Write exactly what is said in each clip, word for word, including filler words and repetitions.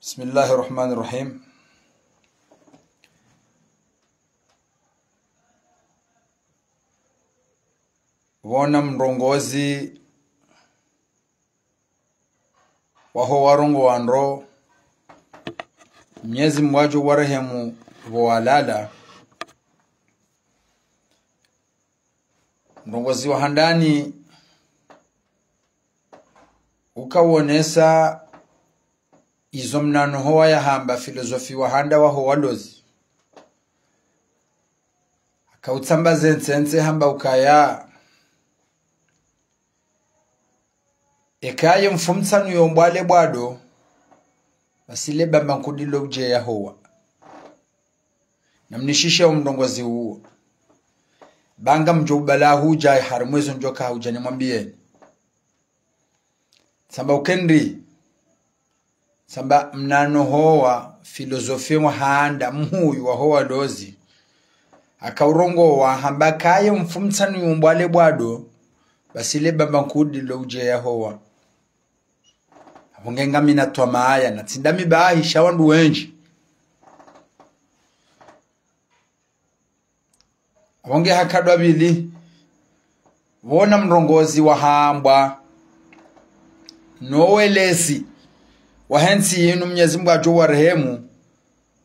بسم الله الرحمن الرحيم. Pvona mrongozi waho warongowa ndro, Mnyezi Mungu ngudjo warehemu pvo walala. Mrongozi wa handani uka wonesa izo mnano howa yahamba, filozofi wa handa waho walozi. Aka utsamba ze ntsentse hamba ukaya, eka ye mfumtsanu yombwa le bwado, basi le bamba nkudi lo udje ya howa. Namnishishe omrongozi uwo. Ba ngamdjo ubala hudja harimwa ezo ndjoka hudja nimwambiyeni. Tsamba ukendri, tsamba mnano howa, filozofi wa handa, mhuyu waho walozi. Aka urongowa hamba eka ye mfumtsanu yombwa le bwado, basi le bamba nkudi lo udje ya howa. Apvo nge ngamina twamaya, na tsi ndami bahi sha wandru wendji. Apvo nge hakadwa pvili, pvona mrongozi wahambwa, no welezi wahe ntsi yinu Mnyezi Mungu ngudjo warehemu,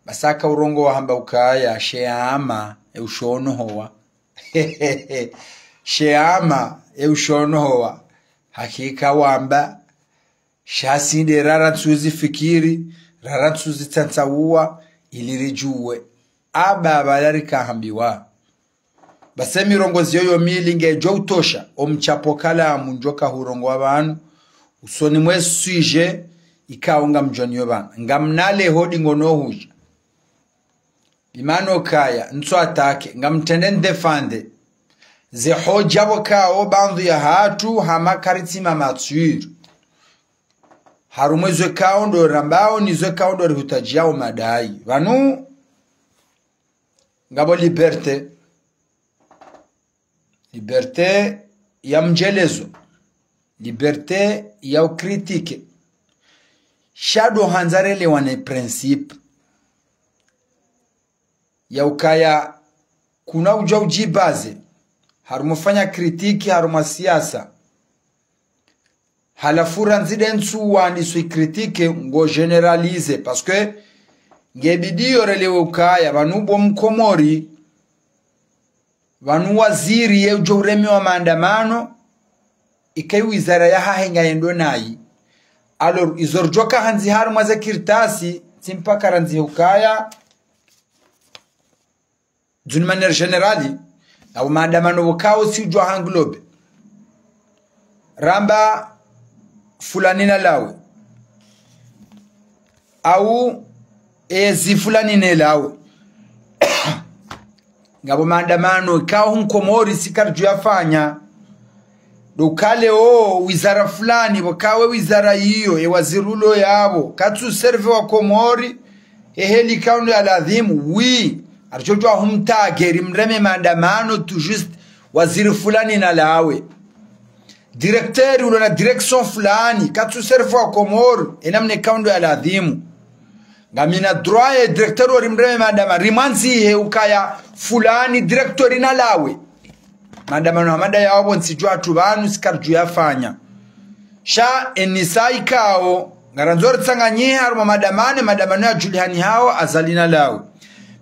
basi aka urongowa hamba ukaya, she ama, e ushono howa. She ama, e ushono howa. Hakika wamba, sha si nde rara ntsuzi fikiri, rara ntsuzi tsantsauwa, ili ridjuwe. Aba pvala rika hambiwa. Basi mirongozi yoyo mili ngedjo utosha, omchapo kalamu ndjoka hurongowa pvanu, usoni mwe sujet ikao ngamdjo niyo pvanu. Ngamnale hodi ngono hudja. Bimano kaya, ntsu attaquer, ngamtrende ndefande. Ze hodja pvo kao bandhu ya hatru hama karitsi ma mature. Harumwa ezo kao ndo rambao, nizo kao ndo rihutadjiyao madai. Pvanu, ngapvo liberté. Liberté ya mdjelezo. Liberté ya ucritiquer. Sha ndo handza relewane principe ya ukaya kuna udja udjibaze harumwa fanya critique harumwa siasa. Halafu randzi nde ntsu wandisa ucritiquer ngo généraliser, parce que ngebidi yo relewe ukaya pvanu bo Mkomori, pvanu waziri ye udjo uremewa maandamano, ika i wizara yahahe ngayendo nayi. Alors, izo ridjoka handzi harumwa ze kartasi, tsi mpaka randzi ukaya, d'une manière générale, na o maandamano pvo kao si udjwa ha englober. Ramba fulani nalawe. Au ezi fulani nelawe. Ngapvo maandamano, kao hu Mkomori si karidjo yafanya. Ndo ukale o wizara fulani, pvo kawe wizara iyo, e waziri ulo yapvo, katsu servir wa Komori, ehe likao ndo ya ladhimu, oui, aridjo djuwa humtager, rimreme maandamano, tout juste, waziri fulani nalawe. Directeur ulo na direction fulani, katsu servir wa Komori, e namna ikao ndo ya ladhimu. Ngamina droit ye directeur wo rimreme maandamano, rimwandzihe ukaya fulani directeur nalawe. Maandamano hama nda yawo pvo ntsi djuwa hatru pvanu si karidjo yafanya. Sha enisa ikao, ngarandzo ritsanganyihe harumwa maandamano, maandamano ya djulihani hawo, Azali nalawe.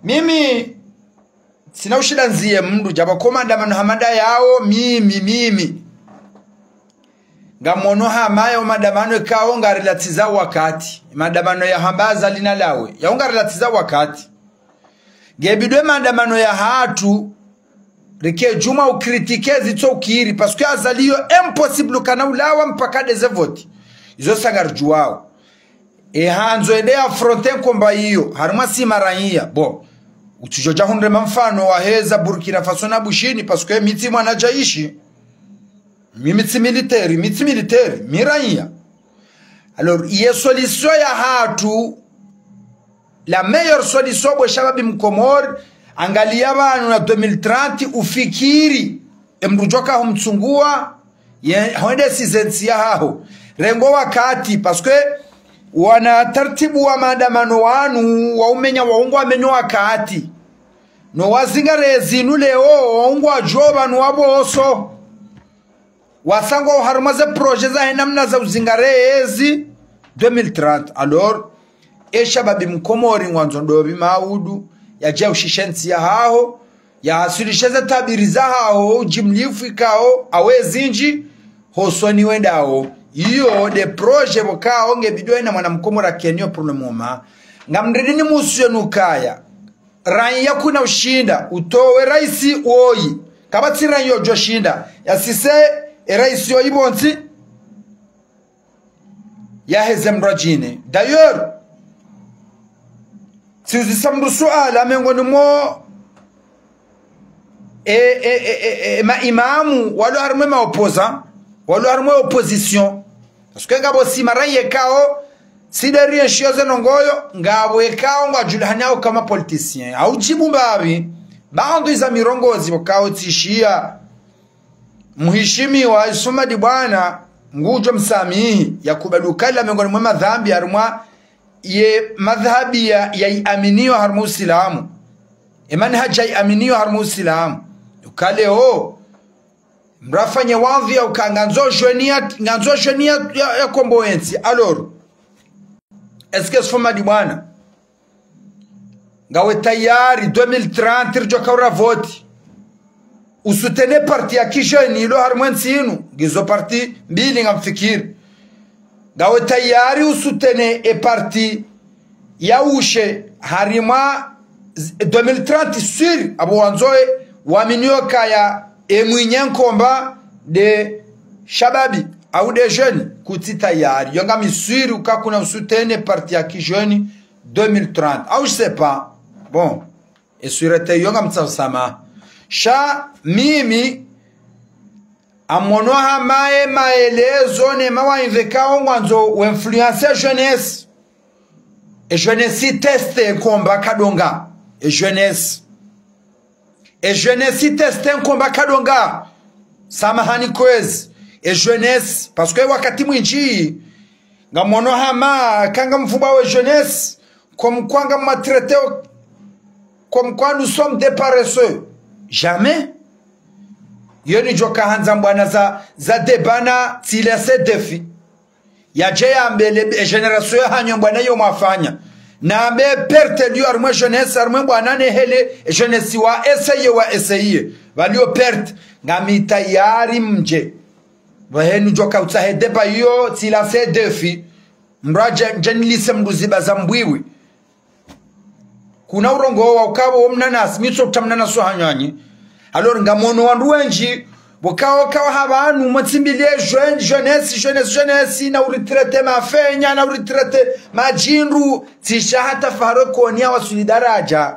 Mimi, tsina ushinda ndziye mndru, djapvo ko maandamano hama nda yawo, mimi, mimi. Ngamono hama yo maandamano ikao ngarilatiza wakati. Maandamano ya hamba Azali nalawe. Yawo ngarilatiza wakati. Ngebidi e maandamano ya hatru, rike djuma ucritiquer zitso ukiri, parce que Azali yo impossible kana ulawa mpaka ndeze vote. Izo sa ngaridjuwao. E handzo ende affronter combat iyo, harumwa si maraiya. Bon, utsudjo dja hundre ma mfano wahe za Burkina Faso na Bushini, parce que mi tsi mwana djeshi. Mi, mi tsi militaire, mi tsi militaire, mi raiya. Alors, ye solution ya hatru, la meilleure solution bo shababi Mkomori, angaliya pvanu na deux mille trente, ufikiri, e mndru djoka humtsunguwa, ye, hwende size ntsi yahaho. Rengo wakati, parce que Wana tartibu wa maandamano wanu, waumenya waungwa menyo wakati. No wazingare zinu leo, waungwa djo pvanu wapvoso. Wasangwa oharumwa ze projet zahe namna za uzingare ezi deux mille trente. Alors, e shababi mkomori ngwandzo ndopvi maudu, yadje ushishe ntsi yahaho, yahasilishe ze tabiri zahaho, ujimlifu ikao, awe zindji, hosoni wendao. Iyo nde projet pvokao nge bidi ena mwana mkomori akeniyo pour le moment. Ngamridini musiyo nukaya. Rangi ya kuna ushinda, utowe raisi woyi. Kapvatsi rangi yodjo shinda. Yasise, e raisi yoyi pvontsi. Yaheze mdru adjine. D'ailleurs, tsiuzisa mdru suala mengoni mo, e, e, e, e, e, ma imamu, walo harimwe ma opposant, walo harimwe opposition. Parce que ngapvo si mara yekao, si de rien shiyo ze nongoyo, ngapvo yekao ngwadjulihana hao kama politicien. Hau djibu mbapvi, baandhu iza mirongozi pvokao tsishiya. Mhishimiwa Ismail Dibwana, ngudjo msamihi, yakubali ukaya mengoni mwe madhambi harimwa ye madhhabi ya, ya iaminiyo harimwa Usilamu. E manhaji ya iaminiyo harimwa Usilamu. Ukaya leo, mrafanye wadhwi ya uka ngandzo jeune ya, ngandzo jeune ya, ya, ya kombowe ntsi. Alors, est-ce que Ismail Dibwana, ngawe tayari deux mille trente ridjo kaura vote, usoutenir parti ya kijeune ilo harimwa entsi inu, ngizo parti mbili ngamfikiri. Ngawe tayari usoutenir e parti ya ushe harimwa z-, deux mille trente sûr, apvo wandzo e, waaminiyo kaya e mwinyi nkomba nde shababi, au nde jeune, kutsi tayari. Yo ngami sûr uka kuna usoutenir parti ya kijeune deux mille trente. Au je sais pas. Bon. E sûreté yo ngamtsaho samaha. Sha mimi, ngamono hama e maelezo ne mawaidha ikao ngwandzo u influencer jeunesse. E jeunesse iteste nkomba kadonga. E jeunesse. E jeunesse iteste nkomba kadonga. Samahani kwezi. E jeunesse. Parce que wakati mwindji, ngamono hama, ka ngamfuba we jeunesse, comme quoi ngamwatraité, comme quoi nous sommes des paresseux. Jamais. Yo nidjo kahandza mbwana za, za debana, tsila se défi. Yadje yambe le, e génération yahanyu mbwana yo mwafanya. Nambe perte liyo harimwe jeunesse, harimwe mbwana nehele, e jeunesse wa essayer, wa essayer. Pvaliyo perte, ngami tayari mdje. Pvahanu djo kautsaha e débat iyo, tsila se défi. Mdru adje, ndje nilise mdru ziba za mbwiwi. Kuna urongowa ukapvo wo mnanasi, mi tso uta mnanasi wahanyu nyi. Alors, ngamono wandru wendji, pvokao kawa hapvanu, mwatsimbili e jeune, jeunesse, jeunesse, jeunesse, na uretraité mafenya, na uretraité madjindru, tsisha hata fahari koni ya wasuli daraja.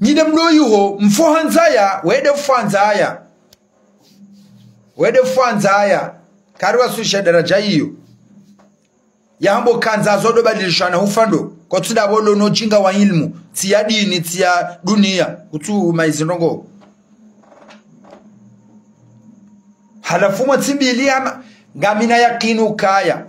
Nyi nde mlo iho, mfo handzaya, wende fo handzaya. Wende fo handzaya. Kari wasulisha daraja iyo. Yahambo kandza zodo badilishana hufando. Kotsi ndapvo lo no jinga wa ilmu. Tsi ya dini, tsi ya dunia. Kutsu maizi ndrongo. Halafu mwatsimbili hama, ngamina yakini ukaya.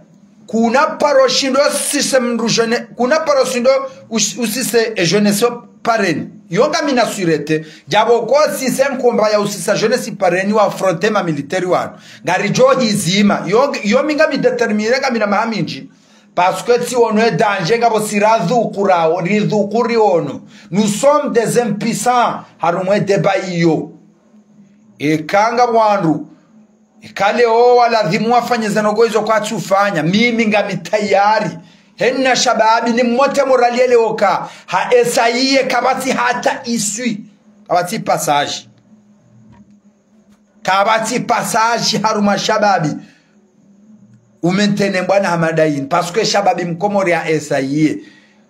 Kuna paro shindo usise mdru jeune, kuna paro shindo us-, usise e jeunesse pareni. Yo ngamina sûreté. Djapvo ko sise nkomba ya usisa jeunesse pareni wa affronter ma militaire wanu. Ngaridjo hizima. Yo, yo mi ngami déterminé ngamina maha mindji. Parce que tsi ono e danger ngapvo si radhuku rao, ridhuku ri ono. Nous sommes des impuissants, harumwa e débat iyo. Eka ngapvo wandru, eka leo walazimu wafanye ze ndrongo izo kwatsu fanya, mimi ngami tayari. Hena shababi ni mwote morali ye leo ka, ha essayer kapvatsi hata issue, kapvatsi passage. Kapvatsi passage harumwa shababi. U maintenir mbwana Hamada ini. Parce que shababi mkomori ya essayer.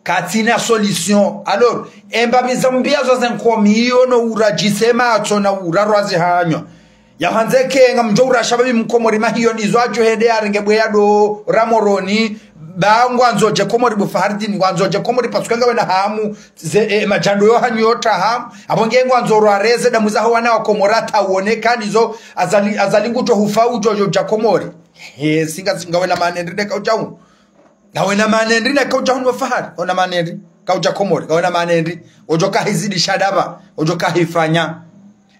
Katsina solution. Alors, emba biza mbia zo ze nkomi iyo no uradjise matso na urarwa zihanyo. Ya handze ke ngamdjo ura shababi mkomori mahiyo ndizo adjo hende yarenge bwe ya do ra Moroni. Ba ngwandzo dje Komori bo Fahardini, ngwandzo dje Komori parce que ngawena hamu. Ze, e, madjando yo hanyu yo tahamu. Apvo nge ngwandzo rwareze damu zaho wana wa Komori ata uonekani zo Azali, Azali ngudjo hufa udjo djo dja Komori. He, singa, singa wena mane ndrinde ka udja u. Ngawena maana ndri na kaudja hunu Fahari, ngawena maana ndri, kaudja Komori, ngawena maana ndri, udjo kahizidisha ndapvi, udjo kahifanya.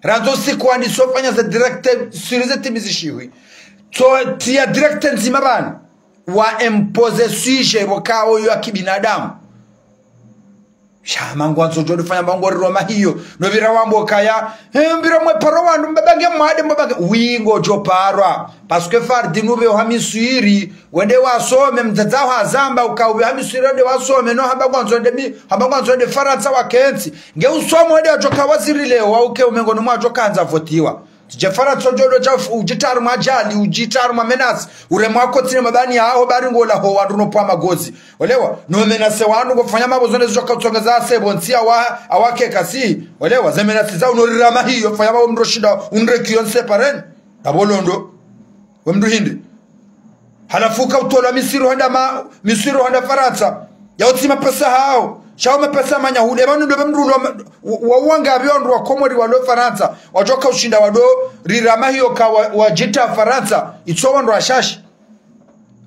Randzi usiku wandisa ufanya ze direct, siri ze timizi shihwi. So, tia direct ndzima pvanu, wa imposer sujet pvo kawo yo ya kibinadamu. Sha mangwandzo djo rifanya mbango riro mahiyo. No pvira wambo kaya, eh, mbira mwe paro wandru mbapvange mwade mbapvange. Wi ngodjo parwa. Parce que Fardine upve oha Miswiri, wende wasome, mdzadze waho hazamba, uka upve oha Miswiri wende wasome, no hamba ngwandzo wende mi-, hamba ngwandzo wende Farantsa wakentsi. Nge usome wende wadjoka waziri leo, wa uke umengo no mwadjoka handza votiwa. Tsidje Farantsa udjo djo dja udjitari mwa djali, udjitari mwa menace, uremwa kotsi ne mabani yaho bari ngola ho wandru no pvwa magozi. Olewa, no menace wandru ngofanya mapvo zone zidjoka utsongeza sebo ntsi awa, awa keka si. Olewa, ze menace za uno rira mahiyo, fanya mapvo mndru shinda, unrekiyo nse pareni. Ndapvo londo. We mndru hindri. Halafu ka utolwa Miswiri hwenda ma-, Miswiri hwenda Farantsa. Ya utsi mapesa hawo. Sha wo mapesa manya hule. Pvanu ndo pve mndru ulo ma-, wa-, wa-, wanga pvi wandru wa Komori walo Farantsa. Wadjoka ushinda wado rira mahiyo ka wa-, wadjita Farantsa. Itso wandru washashi.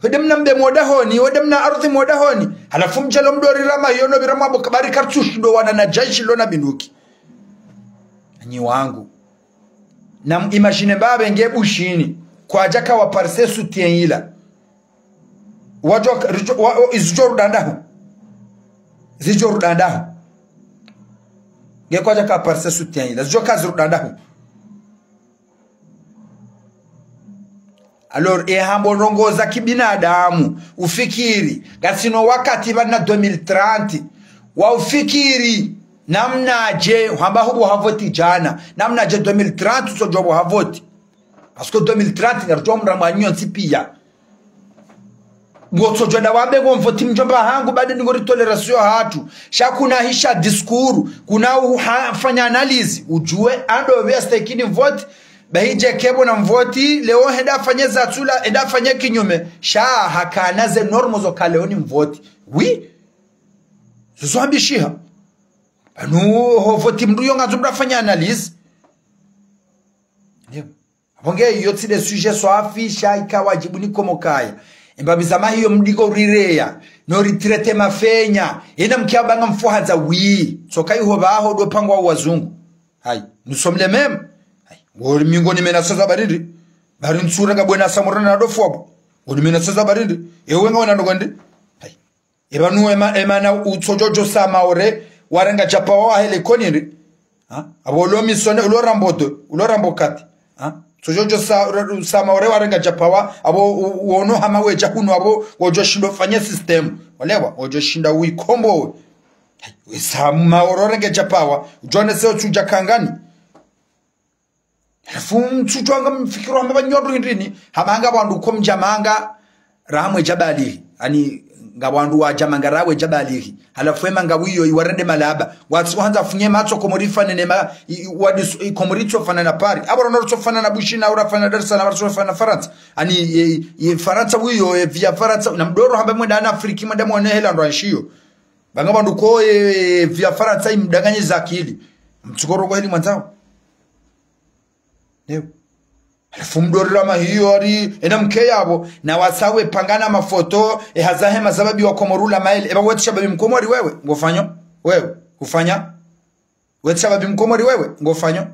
Wende mna mbe mwo dahoni, wende mna ardhi mwo dahoni. Halafu mdjalo mdo rira mahiyo no pvira mwambo kabari kartsu shindo wana na djeshi lo na binduki. Anyi wangu. Na m-, imagine mbapve nge Bushini, kwadjaka wa parise soutien ila. Wadjo, ridjo, wa, wa, izidjo rudi ndahu. Zidjo rudi ndahu. Nge kwadjaka wa parise soutien ila. Zidjo kazi rudi ndahu. Alors, e hambo ndrongoo za kibinadamu, ufikiri, ngasina wakati pvanu deux mille trente, wa ufikiri, namnadje, hamba hupvo ha voti djana, namnadje deux mille trente, utsodjo pvo ha voti. Parce que deux mille trente, ngaridjo mra mwa nyontsi piya. Ngotsodjo nda wambe ngo mvoti mdjomba hangu, badi ndingo ri tolérance yahatru. Sha kuna hisha discours, kuna uha-, fanya analyse, udjuwe ando pve astekini mvoti, bahi dje kepvo na mvoti, leo henda afanye zatsula, henda afanye kinyume, sha hakana ze normes zo ka leo ni mvoti. Oui. Zozo ambishiha. Pvanu ho voti mndru yo ngandzo mndru afanye analyse. Ndio. Apvo nge iyo tsi nde sujet swafi, sha ika wadjibu ni komokaya. Embapvi za mahiyo mdiko rireya, no ritraité mafenya, yena mkia banga mfuhandza wi. Tsoka iho pvaho ndo pangwa wazungu. Hayi, nous sommes les mêmes. Hayi, ngori miongoni mena soza barindi. Bari ntsura nga bwena Samora na dofo abo. Ngori mena soza barindi. Ewe nga wana ndo kwandi. Hayi. Epvanu ema-, emana utsodjo djo sa Maore, warenga djapawa wahele koni ndri. Ha? Apvo ulo misone, ulo rambo do, ulo rambo kati. Ha? Utsodjo djo sa, sa Maore warenga djapawa, apvo u-, uono hama wedja hunu apvo, wodjo shindo fanye système. Olewa, wodjo shinda uikombo we. Hayi, we sa Maore warenge djapawa, udjone se utsudja kangani. Halafu mtsutsu wanga mfikiri wamba pvanu ndru hindrini, hama nga wandru ko mdja manga, raha mwedja balihi. Ani, nga wandru wadja manga raha wedja balihi. Halafu emanga wiyo iwarende malaba. Watsi kuhandza funye matso Komori ifanane ma, i, i, wadi su-, i, Komori itsofanana Paris. Apvo rono rutsofanana Bushini, au rafanana Dar es Salaam, au rutsofanana Farantsa. Ani, e, e, Farantsa wiyo, e, via Farantsa, na mdoro hamba mwenda ana Afriki, mwenda mwone hela ndo anshiyo. Banga wandru ko, e, e, via Farantsa imdanganye zakili. Mtsukoro kwa heli mwandzao. Ndio. Halafu mdorira mahiyo ari, ena mke yapvo, na wasawe pangana mafoto, e hazahe mazababi wa Komori ula maele. Eba wetsi shababi mkomori wewe, ngofanyo? Wewe, hufanya? Wetsi shababi mkomori wewe, ngofanyo?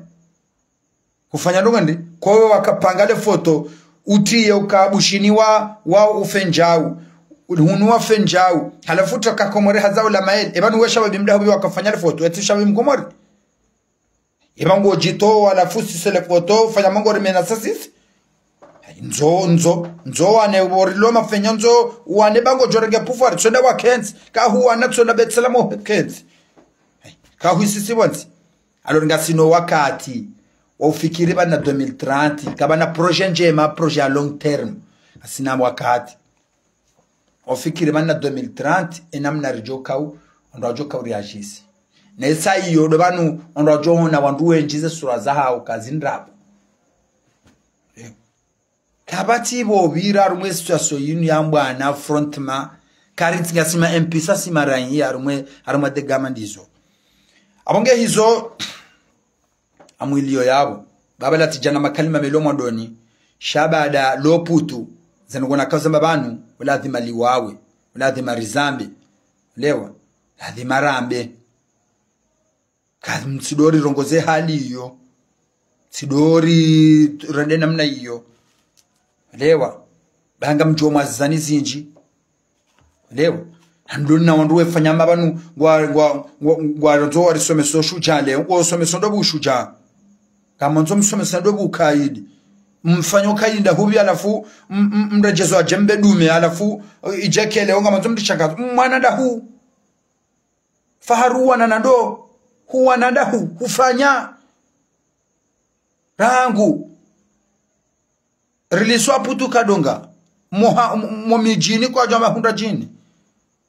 Hufanya ndrongo ndri? Kwa wewe wakapanga le foto, utiye uka Bushini wa, wa ufendjau, hunu wafendjau, halafu toka Komori haza ula maele. Eba nuwe shababi mdaho bi wakafanya le foto, wetsi shababi mkomori. Eba ngodjitowa, halafu sisi le foto, fanya mango rimena sa sisi. Hayi, ndzo, ndzo, ndzo wane worilo mafenya ndzo, wane bango djorenge pouvoir, tsonda wa kentsi, kahu wana tsonda Betsela mo kentsi. Hayi, kahu isisi wantsi. Alors ngasina wakati, wa ufikiri pvanu deux mille trente, kapvana projet ndjema, projet à long terme. Ngasina wakati. Ofikiri pvanu deux mille trente, enamna ridjokau, ondro wadjokau réagir. Na isa iyo ndo pvanu, ondro wadjoona wandru wendji ze sura zahao kazi ndrabo. Kapvatsi pvo pvira harumwa e situation yinu ya mbwana affrontement, karitsi ngasina M P sa sima rayi harumwa, harumwa degama ndizo. Apvo nge hizo, amwiliyo yapvo. Baba latsidjana makalima melo mwandoni. Sha baada lo putu, zanu kona kaza mbapvanu, wala dhima liwawe. Ladhima rizambe. Lewa. Ladhima rambe. Ka mtsidori rongoze hali iyo. Tsidori rende namna iyo. Lewa. Ba ngamdjo mwazizani zindji. Lewa. Handoni na wandru wefanya mapvanu ngwa, ngwa, ngwa, ngwandzo warisomeso shujaa leo. Ngwasomesa ndo bu shujaa. Kamwandzo msomesa ndo bu kaidi. Mfanyo kaidi nda hupvi halafu, m-, m-, mredjezo adje mbe dume halafu, idjekele, onga mwandzo mrishangazo. Mwana nda hu. Faharu wana na ndo. Hu wana nda hu. Hufanya. Rangu. Riliswa putu kadonga. Moha, mo, mo midjini kwadjo mahundra djini.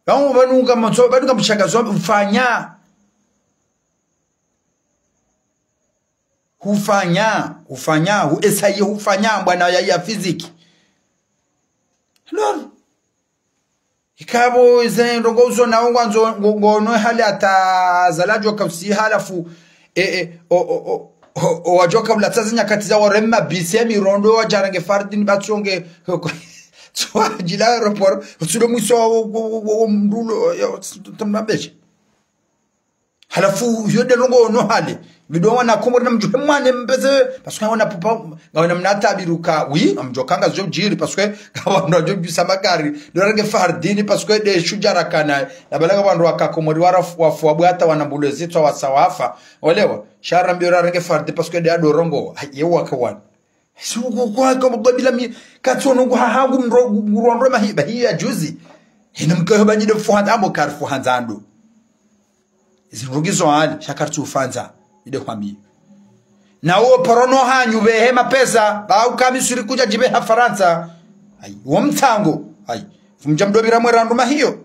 Rangu pvanu ngamwandzo, pvanu ngamshangazo, hufanya. Hufanya, hufanya, hu-, esaye hufanya, bwana ya, ya physique. Alors, ikapvo ize ndrongoo uzo na ngwandzo, ngo-, ngono hali hata zaladjo kausi halafu, e, e, o, o, o, o, o, wadjo kaulatsa ze nyakati za warema bisi ya mirondo wadjarenge fardini batsonge, tswa djila aéroport, utsudo mwiso wa, wa, wa, wa, wa mdrulo, yo, tamnabeshe. Halafu, yo nde ndrongoo no hale. Bidi wana Komori na mdjuhe mwane mpveze, parce que wana pupa, ngawena mna tabiruka, oui, ngamdjo kanga zo djiri, parce que ngawandru wadjo djusa magari, ndo renge fardini, parce que nde shujaa rakana, na balaga wandru waka Komori warafu-, wafu wabwata wana mbulwe zitswa wasa wafa, olewa, sha rambiwa rarenge fardini, parce que nde ado rongoa, ye waka wana. Si uku kwa, kwa, kwa bila mi, katsi ono ngu hahangu mro-, ngu rondo mahiba, hiyo ya juzi. Hina mkayo ba nyi nde fuhandza, ambo kari fuhandza ndo. Izi ndrongoo izo hali, sha kari tsi ufandza, nyi nde hwami. Na uwo porono hanyu behe mapesa, ba uka Misri kudja djibeha Farantsa. Ayi, wo mtsango, ayi. Fumdja mdobira mwe randu mahiyo.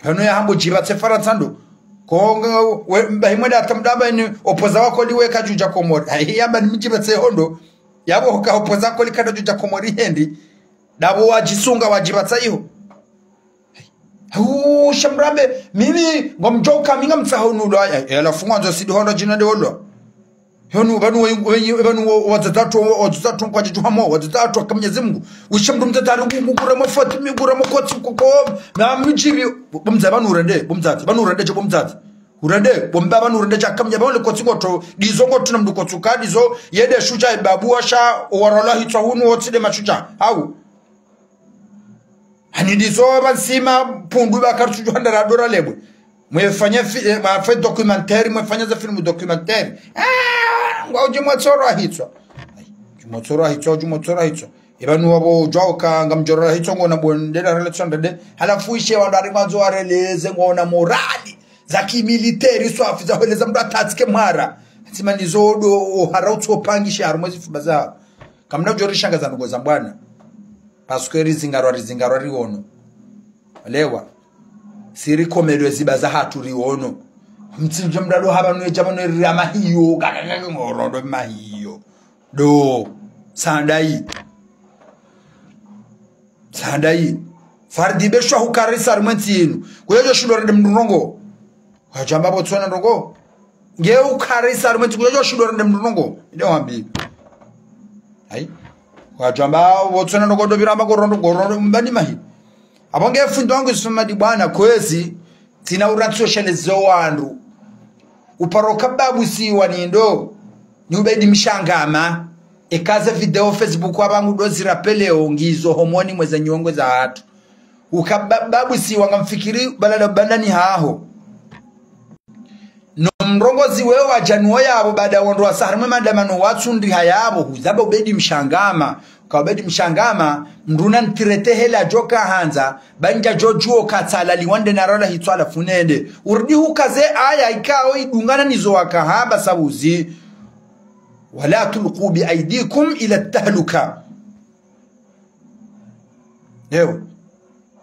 Pvanu ya hambo djibatse Farantsa ndo. Konga, we, mba himwe nda tamdamba ini opoza wakoli we kadjudja Komori. Ayi, yamba ni mdjibatse hondo. Yabo ka opoza wakoli kadjudja Komori hendi. Ndapvo wadjisunga wadjibatsa iho. Huu, sha mrambe, mimi, ngomdjoka, mi ngamtsaho nulwa. Ayi, halafu ngwandzo sidi hondo djina nde olwa. Henu, pvanu we, we, pvanu wa-, wadzadze watru, wadzadze watru kwadjidjuha mo, wadzadze watru waka Mnyezi Mungu. Wishe mndru mdzadze ari ngu-, ngu-, nguremo foti, mi nguremo koti, koko, na mdjibi, bo mdzadze, pvanu urende, bo mdzadze, pvanu urende dje, bo mdzadze. Urende, bo mba, pvanu urende dje, haka mnya, pvanu le koti ngoto, ndizo ngoto na mndru kotsuka, ndizo, ye nde shujaa ibabu washa, owarola hitswa hunu, otsi nde mashujaa. Hau. Hani ndizo pvansima pundru ba karitsudjuha ndra radora lebwe. Mwefanya fi-, eh, mwafanya documentaire, mwefanya za film documentaire. Ah, ngwa udji mwatsoro ahitswa. Ayi, udji mwatsoro ahitswa, udji mwatsoro ahitswa. Ipvanu wapvo udjwao ka ngamdjoro ahitswa ngona bondela relation ndende. Halafu ishe wandru ari mwandzo wareleze ngona morali. Za kimiliteri swafi za hweleza mndru atatsike mhara. Tsima nizo ndo ohara utsopangisha harumwa zifuba za. Kamna udjo rishangaza ndrongoo za mbwana. Parce que rizingarwa, rizingarwa riono. Lewa. Si rikomedwe ziba za hatru riono. Mtsindje mndru ndo hapvanu edja pvanu erira mahiyo. Kakakaka ngorondo mahiyo. Ndo. Sandai. Sandai. Fardini beshwa hukarisa harumwa entsi yinu. Kuyodjo shindo rende mndru ndrongoo. Wadjamba Botswana ndrongoo. Nge ukarisa harumwa entsi kuyodjo shindo rende mndru ndrongoo. Nde wambi. Ayi. Wadjamba Botswana ndrongoo ndo pviramba ngorondo, ngorondo mbani mahi. Apvo nge fundi wangu isoma ndi bwana kwezi. Tsina uratsi oshelezo wandru. Uparo ka babu siwa nindo. Ni ubedi mshangama. Eka ze video Facebook wa pvangu ndo zirapeleo ngizo homoni mweza nyongwe za hatru. Uka ba-, babu siwa ngamfikiri balala bandani haho. No mrongozi wewe wa djanuo yapvo baada wandru wasa harumwa maandamano watsundiha yapvo. Huzaba ubedi mshangama. Ka ubedi mshangama, mndru na ntirete hela djo kahandza, ba ndja djo djuo katsalali wande na rola hitswa halafu nende. Urudi hukaze aya ikao idungana nizo wakahamba sabuzi. ولا تلقوا بأيديكم إلى التهلكة. Ewa.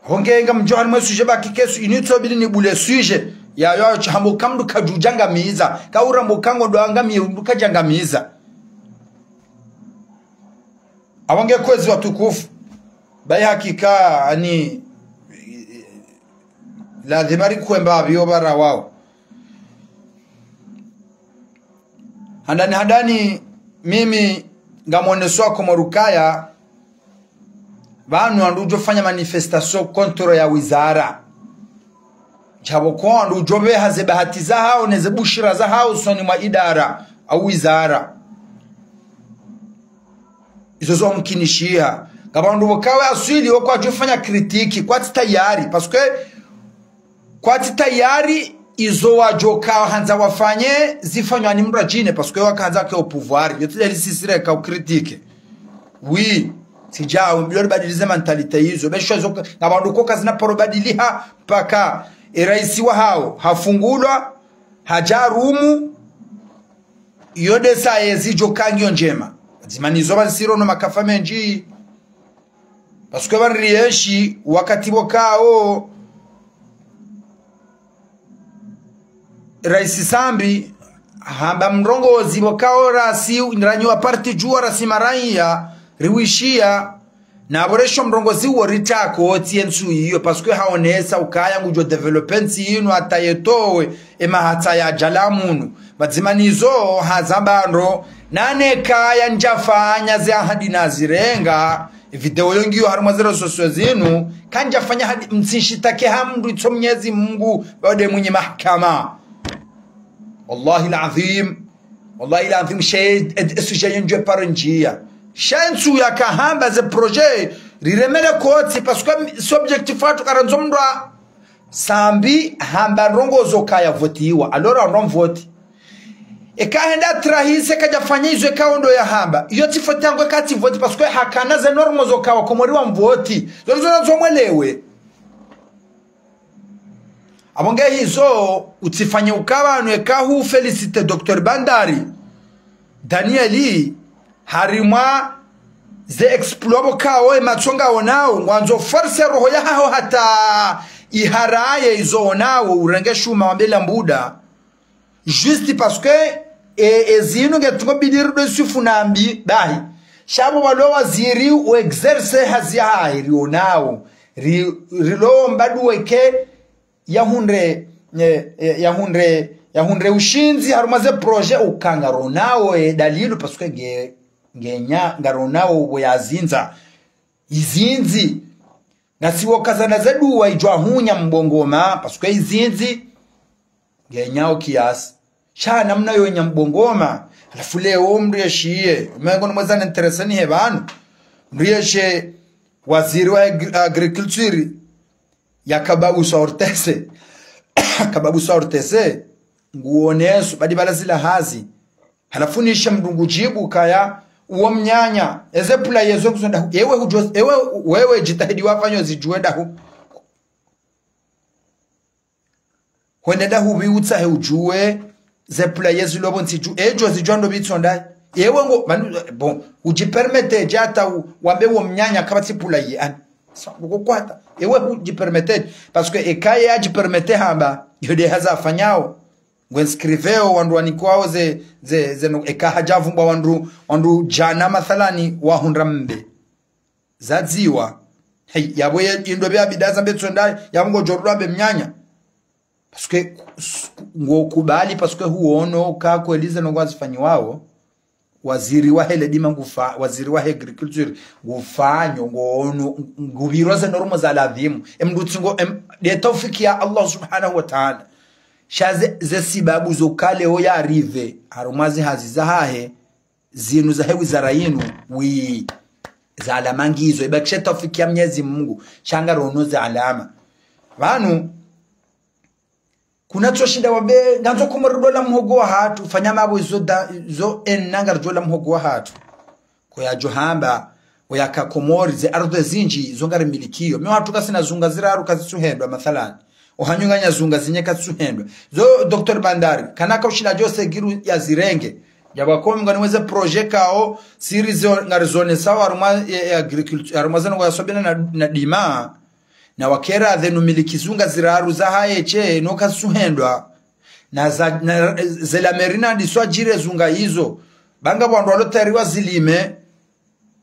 Honge ngamdjo harumwa sujet ba kikesu initso bili ni bule sujet. Ya, ya, tsahambo ka mndru kadjudjangamiza. Ka urambo ka ngondo angamiye mndru kadjangamiza. Apvo nge kwezi watukufu. Bayi hakika, ani, lazima rikwemba apviyo bara wao. Handani, handani, mimi ngamoneso wa Komori ukaya, Pvanu wandru udjo fanya manifestation contre ya wizara. Djapvo ko wandru udjo pveha ze bahati zahao ne ze bushira zahao usoni mwa idara au wizara. Izo zo mkinishiha. Ngapvo wandru pvo kawe aswili wo kwadjo fanya critique, kwatsi tayari, parce que kwatsi tayari izo wadjo ka handza wafanye zifanywa ni mdru adjine, parce que waka handza ke au pouvoir, yo tsi dalili sisi reka u critique. Oui, tsidjao, mbilo ribadilize mentalité izo. Be shwa zo, ngapvo wandru ko kazina paro badiliha, mpaka e raisi wahao hafungulwa, hadja rumu, yo de sa yezi djo kangi yo ndjema. Zimani zo pvanu siro no makafa mendji. Parce que pvanu rienshi wakati pvo kao raisi Sambi hamba mrongozi pvo kao rasi, ranyi wa parti djuwa rasi maraiya, riwishiya, na pvo resho mrongozi wo ritsako tsi ye ntsu iyo, parce que haonesa ukaya ngudjo développer ntsi inu hata yetowe e mahatsa ya djala munu. Pvadzima nizo hazamba ndro, nane kaya ndjafanya ze ahadi nazirenga, video yo ngiyo harumwa ze réseaux sociaux zinu, kandjafanya hadi mtsinshitake ha mdru itso Mnyezi Mungu, pvwade mwinyi mahakama. Wallahi l'adhwim, wallahi l'adhwim, she, e, e, sujet yo ndjo paro ndjiya. She ntsu yaka hamba ze projet, riremele kotsi, parce que si objectif watru karandzo mdru a Sambi hamba ndrongo zo kaya votiwa, alors ndro mvoti. Eka henda trahise kadjafanya izo eka ondo ya hamba. Iyo tsi foti yangu eka tsi voti, parce que hakana ze normes zo kawa Komori wa mvoti. Zo, zo, zo mwelewe. Apvo nge hizo, utsifanye uka pvanu eka hu féliciter Docteur Bandari Daniel, harimwa ze exploit pvo kao e matso ngaonao, ngwandzo forcer roho yahaho hata iharaye izo onao, urenge shuma wambe la mbuda. Juste parce que, e, e zinu nge tungo bidi rido sifu nambi, bahi. Sha pvo pvalo waziri u exercer hazi yahahe rionao, ri, rilo mba duwe ke, yahundre, eh, eh, yahundre, yahundre ushindzi harumwa ze projet uka ngaronao e dalilu, parce que nge, nge nya, ngaronao pvo yazindza. Izindzi. Ngasi wo kazana ze duwa idjo hunya mbongoma, parce que izindzi nge nyao kiasi. Sha namna yo nya mbongoma. Halafu leo mdru yeshiye, mengo ni mweza n'intéresser ni he pvanu. Mdru yeshe waziri wa agri-, agriculture, ya kababu sa ortese. Kababu sa ortese, nguoneso, badi pvala zila hazi. Halafu nishe mdru ngudjibu kaya, uwo mnyanya, eze pula yezo kuzonda hu, ewe hudjo, ewe, wewe djitahidi wafanyo zidjuwe ndahu. Hwende ndahu pvi utsahe udjuwe, ze pula yezo lobo ntsi dju, edjo zidjuwa ndo pvitsonda. Ewe ngo, manu, bon, udjipermete dje hata u, wambe uwo mnyanya kapvatsi pula ye, ani. Sa, uko kwata. Ewe udjipermete, parce que eka ye adjipermete hamba, yo de hazi afanyao. Ngwe inscriveo wandru wanikwao ze, ze, ze no, eka hadjavumbwa wandru, wandru djana mathalani wahundra mbe. Zadziwa. Hey, yapvo ye, indo pvya bidhaa za mbetso ndayi, yapvo ngodjo rula mbe mnyanya. Parce que, s-, ngo kubali, parce que huono, ka kweli ze no ngwazifanyiwao. Waziri wa hele dima ngufa, waziri wa agriculture ngufanyo, ngono, ngupvirwa ze normes za ladhimu. Emdru tsi ngo, em, de taufiki ya Allah subhanahu wa ta'ala. Sha ze, ze sibabu zo kale o ya arrivé, harumwa zi hazi zahahe, zinu zahe wizara yinu, wi, za alama ngizo, ibakishe taufiki ya Mnyezi Mungu, sha ngarono za alama. Pvanu, kuna tso shinda wambe, ngandzo Komori dola mhogo wahatru, fanya mapvo izo da, zo enna ngari dola mhogo wahatru. Ko yadjo hamba, oyaka Komori ze ardhwi zindji, zo ngari milikiyo. Mi wahatru kasina zunga ziraru kazitsuhendwa, mathalani. Ohanyu nganya zunga zinye kazitsuhendwa. Zo Docteur Bandari, kana kaushila djo segiru ya zirenge. Yapvo ko mngani mweze projet kao, siri zo ngari zonesao harumwa, e, e, agriculture, harumwa zeno kwa yasobena na, na dima. Na wakera zenu miliki zunga ziraru zahahe she, no kazitsuhendwa. Na za, na, ze la mairie na diswa djire zunga izo. Pvanga pvwandru walo tayari wazilime,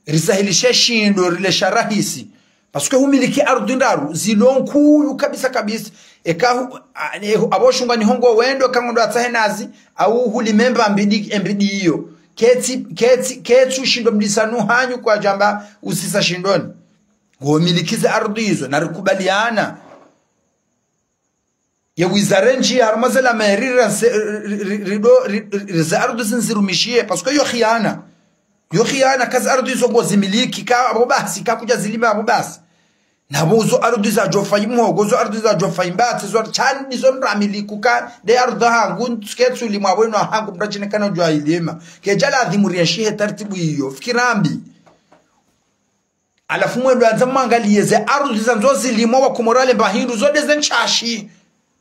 risahilishe shindo, rile sha rahisi. Parce que humiliki ardhwi ndraru, zilo nkuu kabisa kabisa. Eka hu, a, ne, hu, apvo shunga ni hongo wendo, kango ndo atsahe nazi, au hulime mba mbidi, embidi iyo. Ketsi, ketsi, ketsu shindo mdisa nu hanyu kwadjamba usisa shindoni. Ngomiliki ze ardhwi izo, narikubaliana. Ye wizara ndji harumwa ze la mairie, ra se-, ri-, ri-, ri-, rido, ri-, ri-, ri-, ze ardhwi zinu zirumishihe, parce que yo khiana. Yo khiana, ka ze ardhwi izo ngozimiliki, ka apvo basi, ka kudja zilima apvo basi. Na pvo zo ardhwi zadjofa imhogo, zo ardhwi zadjofa imbatse, zo shani zo mramiliki ka, nde ardhwi hangu, ntsu ketsu limwa bwenu hangu, mdru shine kana udjuwa ilima. Kedja ladhimu rienshihe tartibu iyo, fikira mbi. Halafu mwendo yandza mwangaliye ze ardhwi zandzo zilimwa wa Komori wale mba hindru zo nde ze ntsashi.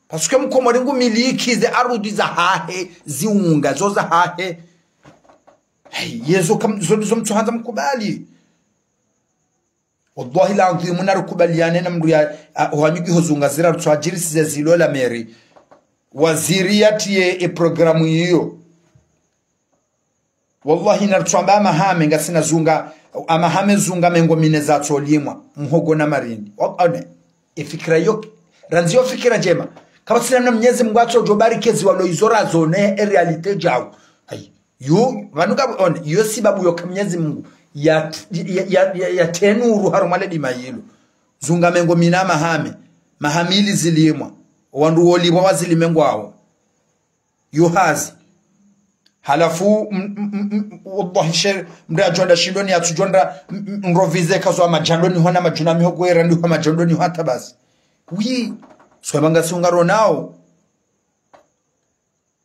Parce que Mkomori ngumiliki ze ardhwi zahahe, ziunga zo zahahe. Hey, yezo kam-, zo, zo mtsuhandza mkubali. Wallahi la adhwimu narikubaliane na mdru ya, a, uhanyuki ho zunga zira rutsuhadjirisize zilo la mairie. Waziri yatiye e programu iyo. Wallahi, naritswamba amahame ngasina zunga, amahame zunga mengo mine zatsolimwa, mhogo na marindi. Wa-, one, e fikira yo, randzi yo fikira ndjema. Kapvatsina mna Mnyezi Mungu atsodjo bariki ezi walo izo razone e réalité djao. Ayi, yo, pvanu ka, one, yo sababu yoka Mnyezi Mungu ya, ya, ya, ya, ya tenuru harumwa le dima yilo. Zunga mengo mine amahame, mahame ili zilimwa. Wandru wolipva wazilime ngwawo. Yo hazi. Halafu, m-, m-, m-, m-, wallahi sher, mdru yadjo nda shindoni yatsudjo nda, m-, m-, mrovize kazo amadjandoni hona madjuna mihogo era ndi ho amadjandoni hata basi. Oui, swa banga si ungaronao.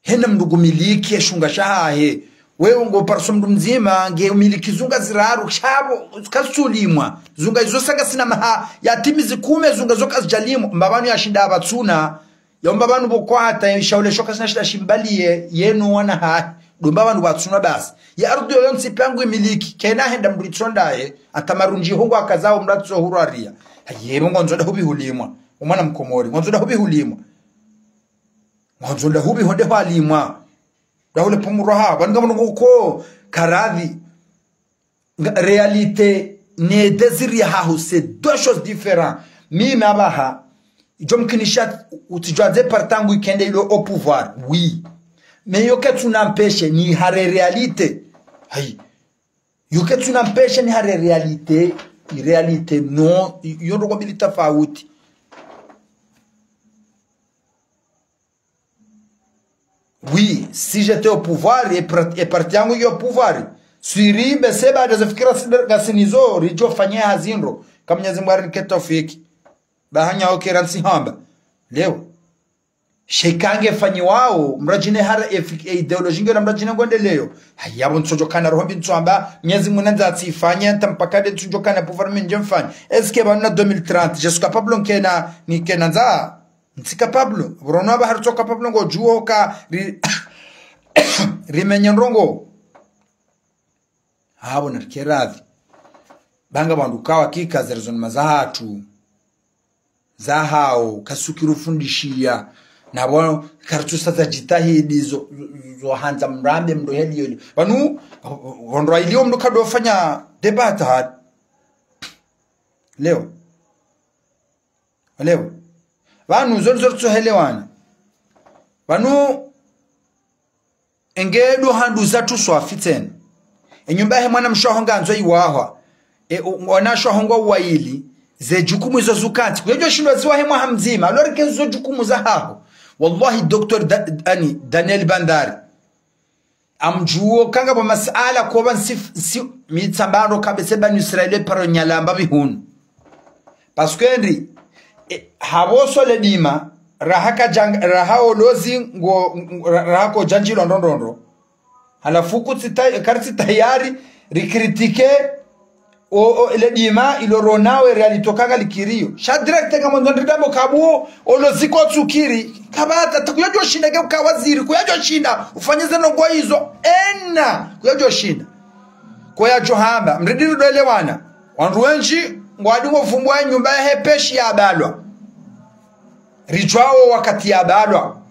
Hena mdru ngumiliki ye shunga shahahe. Wewe ngo parso mdru mdzima, nge umiliki zunga ziraru, shapvo, kazitsulimwa. Zunga izo sanga sina maha, yatimizi kume zunga zo kazidjalimwa. Mbapvanu yashinda apvatsuna. Yaomba pvanu pvoko hata, shaule shoka sina shida shimbaliye, yenu wana hahe. Ndo mba pvanu pvatsuna basi. Ye ardhwi yoyo ntsi pia ngu imiliki, kena henda mdru itsondaye, hata marundji ho ngwakazao mdru atso hurwaria. Haye, ngondzo nda hupvi hulimwa. Omwana Mkomori, ngondzo nda hupvi hulimwa. Ngondzo nda hupvi honde hwalimwa. Nda hule pvumurwa ha, pvanu ngamno nguko, karadhi. Nga-, réalité ne désir yahaho, c'est deux choses différentes. Mimi apvaha, idjo mkinisha utsidjwa ze parti yangu ikende ilo au pouvoir, oui. Mais yo ketsu nampeshe nihare réalité. Hayi. Yo ketsu nampeshe nihare réalité. I réalité, non. I-, yo ndrongoo mbili tafauti. Oui, si j'étais au pouvoir, e pra-, e parti yangu yo au pouvoir, swiri, bese baada ze fikira si-, ngasinazo, ridjo fanya hazi ndro, ka Mnyezi Mungu yarinike taufiki. Ba hanya oke rantsi hamba. Leo. Sheka nge fanyiwao, mdru adjine hara e fik-, e idéologie nge na mdru adjine ngwendeleyo. Hayi, apvo ntsodjo kana roho mbi ntsuamba, Mnyezi Mungu nandza atsifanye, nta mpaka nde ntsodjo kana pouvoir mi ndje mfanye. Est-ce que pvanu na deux mille trente, je suis capable nkena, nikena ndza? Ntsi capable. Pvrono apvaha ritso capable ngodjuo ka ri-, rimenye ndrongoo. Apvo narike radhi. Ba nga pvandru kawa kika ze raisonnement zahatru. Zahao, kasuki rufundishiya. Na pvo, karitsusa za djitihadi zo, zo, zo handza mrambe mdru heli yoli. Pvanu, pvandru ili omdru kadofanya débat hata. Leo. Leo. Pvanu zo, zo ritsohelewana. Pvanu enge ndo handru zatru swafi tsena. E nyumba yahe mwana mshe waho ngandzo iwahwa. E, o, wanashe waho ngwao waili. Ze jukumu izo zukantsi. Kuyadjo shinda ziwahe mwaha mdzima. Alors que zo jukumu zahaho. Wallahi, docteur Da-, ani, Daniel Bandari. Amdjuo kanga pvo masala ko pva nsi, nsi, mi tsamba ndro kabese Bani Israila paro nyalamba pvi hunu. Parce que ndri, e, hapvo so le dima, raha kadjang-, raha olozi ngo, ngo, ra-, raha kodjandjilo ndrondrondro. Halafu kutsi ta-, karitsi tayari, rikritike, o, o, le dima, ilo ronawe, réalité kanga likiriyo. Sha direct nga mwandzo ndri dabo kabuo, olozi kotsukiri, kapvatsi, ta kuyadjo shinda ke uka waziri, kuyadjo shinda, ufanye ze ndrongoo izo, ena, kuyadjo shinda. Kuyadjo hamba, mridi ridwelewana. Wandru wendji, ngwadi ngovumbwa nyumba yahe peshi yabalwa. Ridjuao wakati yabalwa.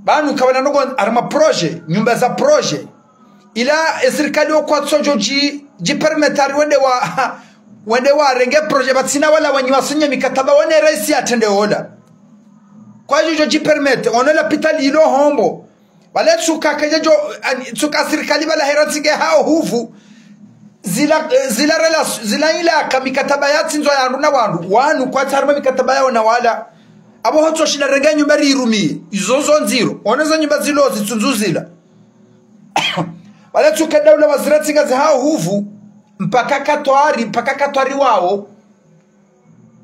Pvanu kapvana ndrongoo harumwa projet, nyumba za projet. Ila e sirikali wo kwatsodjo dji, dji permettre wende wa, wende warenge projet, pvatsina wala wanyi wasinye mikataba, wone raisi yatrende ola. Kwadjodjo dji permettre, ono lapitali ilo hombo. Pvale tsuka kedjadjo, ani, tsuka sirikali pvala hera tsike hao huvu. Zila, eh, zila relation, zila ilaka mikataba yatsindzwa ya wandru na wandru. Wanu kwatsi harumwa mikataba yawo na wala. Apvo hotso shinda renge nyumba rirumiye. Izo zo ndziro. One za nyumba zilo zitsundzuzila. Wale tsuke daula waziri tsi ngazi hao huvu. Mpaka katwari, mpaka katwari wawo.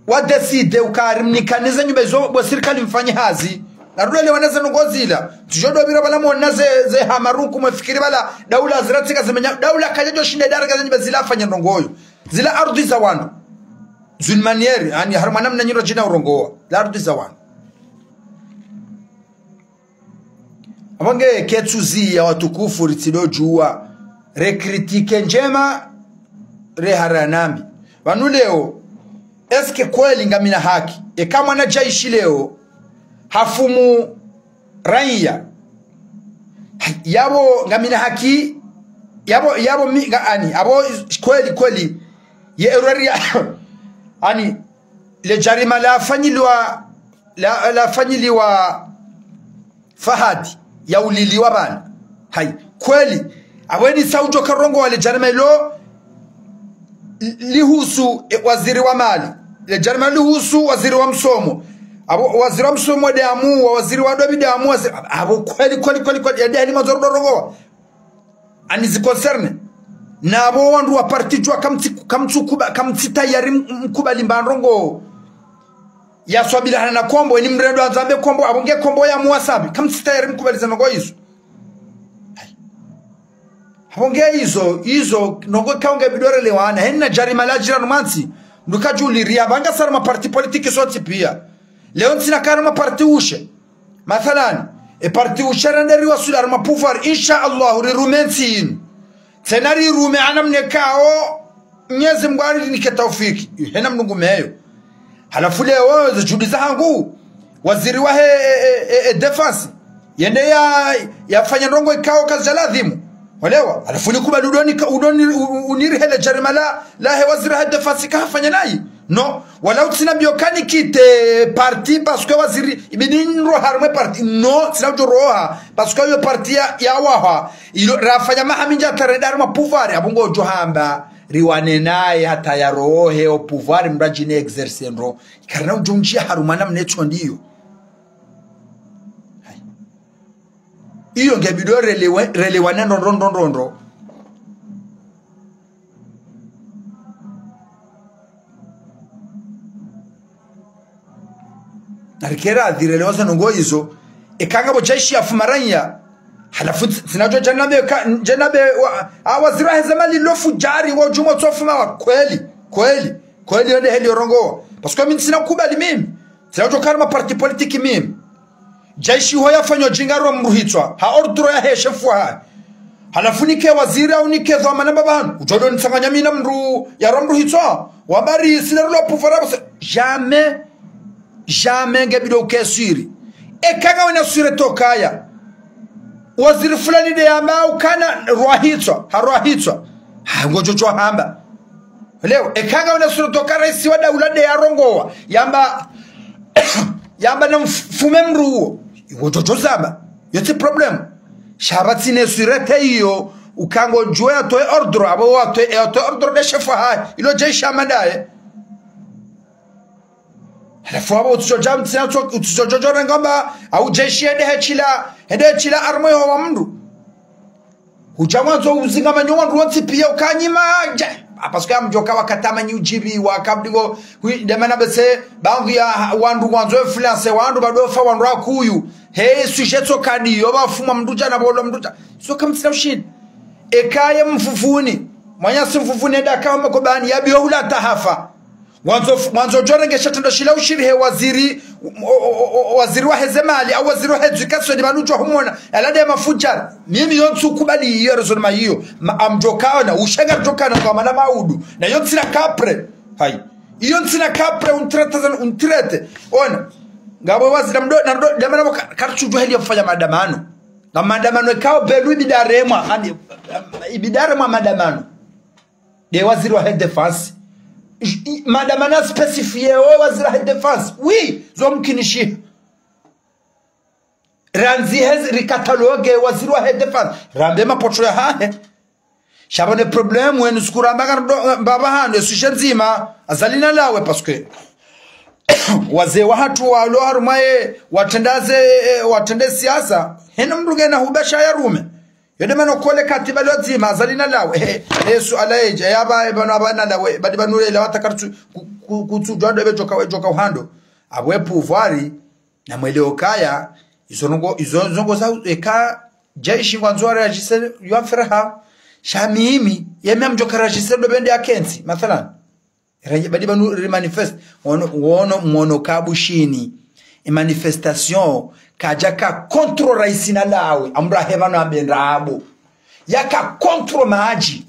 Wa décider ukaya rimnikane ze nyumba izo bo sirikali mfanye hazi. Na rule lewana ze ndrongo zila. Tsidjo dopvira pvala mwona ze, ze hamaruku mwafikiri pvala. Daula zira tsi ngazi menya. Daula kayadjo shinda idara ka ze nyumba zila afanye ndrongo iyo. Zila ardhwi za wandru. D'une manière, yaani, harumwa namna nyiro djina urongowa. Zila ardhwi za wandru. Apvo nge ketsuziya watukufu ritsidodjuwa, recritike ndjema, rehara nambi. Pvanu leo, est-ce que kweli ngamina haki? Eka mwana djaishi leo, hafumu raiya. Yapvo ngamina haki, yapvo, yapvo mi, nga ani, apvo kweli, kweli. Ye erreur ya, ani, le djarima lafanyiliwa, la, lafanyiliwa Fahadi, ya uliliwa pvanu. Hayi, kweli. Apvo eni sa udjo karongowa le djarima ilo, li, lihusu, e, waziri wa mali. Le djarima lihusu waziri wa msomo. Apvo waziri wa msomo de amu, wa waziri wa dobi de amu, waziri, apvo kweli, kweli, kweli, kweli, yende heli mwandzo rudorongowa. Ani zi concerné. Na apvo wandru wa parti djuwa kamtsi, kamtsukuba, kamtsi tayari m-, mkubali mba ndrongo. Ya swabila hana na Kombo, eni mrendo andzambe Kombo, apvo nge Kombo ya muwasabi. Kamtsi tayari mkubali ze ndrongo izo. Apvo nge izo, izo, ndrongo ikao nge bidi relewane. Hena djarima la djira numantsi. Mdru kadjuli riya, pvanga sara ma parti politique sontsi piya. Leo ntsina kana ma parti ushe. Mathalan, e parti ushe rende riwasuli harumwa pouvoir, insha Allah, rirume ntsi inu. Tsena rirume hana mna ikao, Mnyezi Mngu arinike taufiki. Hena mnungu meyo. Halafu leo, ze juhudi zahangu, waziri wahe, e, e, e, e, défense. Yende ya, yafanya ndrongo ikao kazidja ladhimu. Walewa, halafu nikubali udoni ka, udoni, u-, u-, unirihele djarima la, lahe waziri wahe défense kahafanya nayi. Non, wala utsina biyo kani kite parti parce que waziri, ibidi nro harumwe parti. Non, tsina udjo roha, parce que iyo parti ya, ya waha. Ilo, rafanya maha mindji hata rende harumwa pouvoir, apvo ngodjo hamba, riwane naye hata ya rohe o pouvoir mdru adjine exercer ndro. Karina udjo ndjia harumwa namna etso ndiyo. Hayi. Iyo nge bidi relewe, relewane ndro, ndro, ndro, ndro, ndro. Narikera adhirelewa ze ndrongo izo. Eka ngapvo djaishi ya fumaranya. Halafu tsi-, tsinadjo djanabe ka, djanabe wa, a waziri wahe ze mali lo fudjari wa udjumo tsofuma wa kweli. Kweli. Kweli yonde heli yorongowa. Parce que mi ntsina kubali mimi. Tsinadjo kana ma parti politique mimi. Djaishi ho yafanya udjinga rwa mdru hitswa. Ha ordre yahe shefu wahahe. Halafu nike waziri au nike dhwamana mbapvanu. Udjo do nitsanganya mi na mdru ya rwa mdru hitswa. Wamba ri sina rulo pouvoir apvo se. Jamais. Jamais nge bidi uke sûr. Eka ngawena sûr tokaya. Waziri fulani de yamba ukana rwa hitswa. Ha rwa hitswa. Ha ngodjo djo hamba. Leo, eka ngawena sûr toka raisi wa daula de yarongowa. Yamba, yamba na mf-, fume mdru uwo. Iwo djo djo zamba. Yo tsi problème. Sha pvatsina sûr te iyo. Uka ngodjo yatowe ordre. Apvo watowe, yatowe ordre de shefu wahahe. Ilo djaishi hama ndaye. Halafu apvo utsisho dja mtsina tso-, utsisho djo djo rengamba. Au djaishi hende hechila. Hende hechila armée ho wa mdru. Udja mwandzo uzinga manyo wandru wontsi piya ukanyima, dja. Ah, parce que amdjoka wakati amanyi udjibiwa, kabdigo, hui, demana bese, bangu ya wandru wandzo influence, wandru badofa, wandru akuyu. He, sujet tso kadi, yo bafumwa mdru dja na bolo mdru dja. So kamtsina ushini. Eka ye Mvuvuni. Mwanya si Mvuvuni enda kawa makobani, ya biyo hula tahafa. Mwandzo, mwandzo djo renge shitrendwa shila ushirihe waziri, o, o, o, o, waziri wahe ze mali, au waziri wahe éducation, ni pvanu djo humona, yala de mafudjari. Mimi yo ntsukubali iyo raisonnement iyo. Ma, amdjo kaona, ushenga djo kana kwa mana maudu. Na yo ntsina kapre. Hayi. Iyo ntsina kapre, untrete zan, untrete. Ona. Ngapvo waziri mdo, na mdo, de mana ka-, kartsudjo heli ya kufanya madamano. Nga madamano ikao belu ibidi aremwa, ani, ibidi aremwa madamano. De waziri wahe défense. I, i, madame ana spécifié, o waziri wahe défense. Oui, zo mkinishiha. Randzi hezi ricatalogue waziri wahe défense. Rambe mapoto yahahe. Sha pvo ne problème wenu sikuramba karudo, mbaba hanu, esujet ndzima, Azali nalawe, parce que wazee wahatru walo harumwa ye, watrende ze, eh, watrende siasa, hena mndru ngena hubasha ya rume. Yo nde mana kole katiba lo ndzima, Azali nalawe, eh, eh, suala yedja, ya ba, eh, pvanu aba nalawe, badi pvanu lela watakartu, ku, ku, kutsudjwa ndo ebe djoka, djoka uhando. Apvo e pouvoir, na mwele okaya, izo ndrongo, izo ndrongo za, eka, jeshi ngwandzo wa réagir, yo affaire yahawo. Sha mimi, ye mi amdjoka réagir ndo pvende ya kentsi, mathalan. Re-, badi pvanu ri manifeste, wono, wono, mwono ka Bushini. E manifestation, kadja ka contre raisi nalawe, amra hepvanu ambe ndrabo. Yaka contre madji.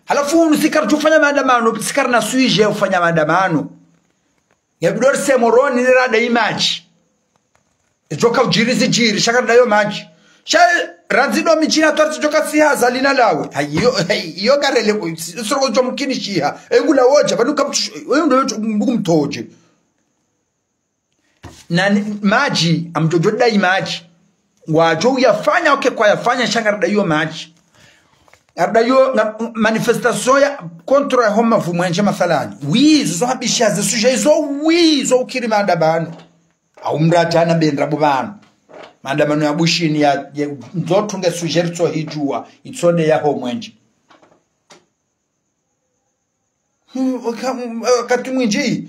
Halafu unu si karitsu fanya maandamano, si karina sujet ufanya maandamano. Nge bidori se Moroni ni rada imadji. Edjoka udjiri zidjiri, sha karida yo madji. Sha randzi no midjini hatru tsidjoka siha Azali nalawe. Hayi, yo, hayi, yo karele, si, siroko djo mkinishiha. Engula wodja, pvanu kamtsu, oyo ndo mndru mtodje. Na ni, madji, amdjodjo dai madji. Ngwadjo uyafanya, oke kwayafanya, sha ngarida yo madji. Ngarida yo, nga, manifestation ya contre ya ho mavu mwenje mathalani. Oui, zo zo habisha ze sujet izo, oui, zo ukiri maandamano. Au mradjana be ndrabo pvanu. Maandamano ya Bushini ya, ya, ndzo tunge sujet ritso hidjuwa, itsonde ya ho mwenje. Hmm, waka-, mm, wakati mwindji.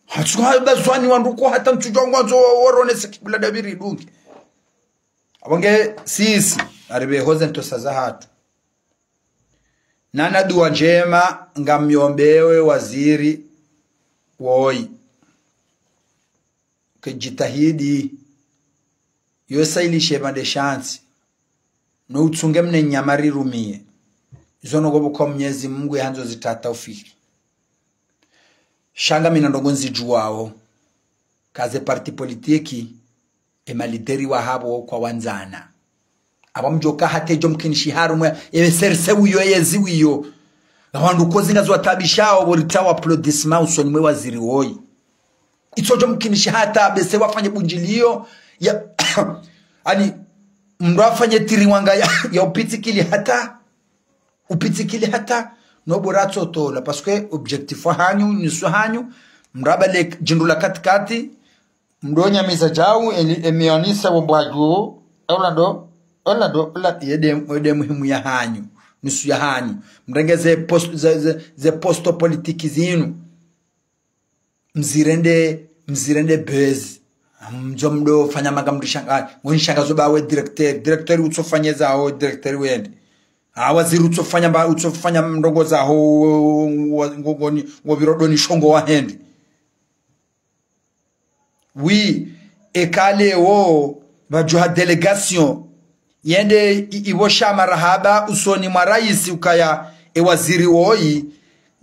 Hatsuka bazwani wandru ko hata ntsudjwa ngwandzo wa-, waronese kibula dabiri dungi. Apvo nge sisi, aribe hoze ntosa zahatru. Nana dua ndjema, ngamyombewe waziri woyi. Ke djitihadi, yo sailishe pvandre shantsi, no utsunge mne nyama rirumiye. Izo ndrongo pvoko Mnyezi Mungu yahandzo zitata ufiki. Sha ngamina ndrongo nzidjuwao. Ka ze parti politique, e malideri wahapvo kwawandzana. Apvo mdjoka hata edjo mkinishiha harumwa, e serse wiyo, e yezi wiyo. Ngapvo wandru kozi ngazo watabishao, pvo ritawa applaudissement usoni mwe waziri woyi. Itsodjo mkinishiha hata bese wafanye bundjiliyo, ya, ani, mndru afanye tiri wanga ya, ya upitsikili hata, upitsikili hata, no bora tsotola, parce que objectif wahanyu, nusu yahanyu, mndru abale djindru la katikati, mndru onyamiza djau, eli-, emionise wo mbwaju, ola ndo, ola ndo, ola, yede, yede muhimu yahanyu, nusu yahanyu. Mrenge ze post-, ze, ze, ze poste politique zinu. Mzirende, mzirende buzz. Mdjo mdo fanya manga mndru shanga, ngo nishanga zo ba we directeur. Directeur utsofanya zaho, directeur wende. A waziri utsofanya mba, utsofanya ndrongo zaho, ngo, ngo, ngo, ngo pviro doni shongo wahende. Oui, eka leo, pvadjuha délégation, yende i-, ipvosha marahaba usoni mwa raisi ukaya e waziri woyi,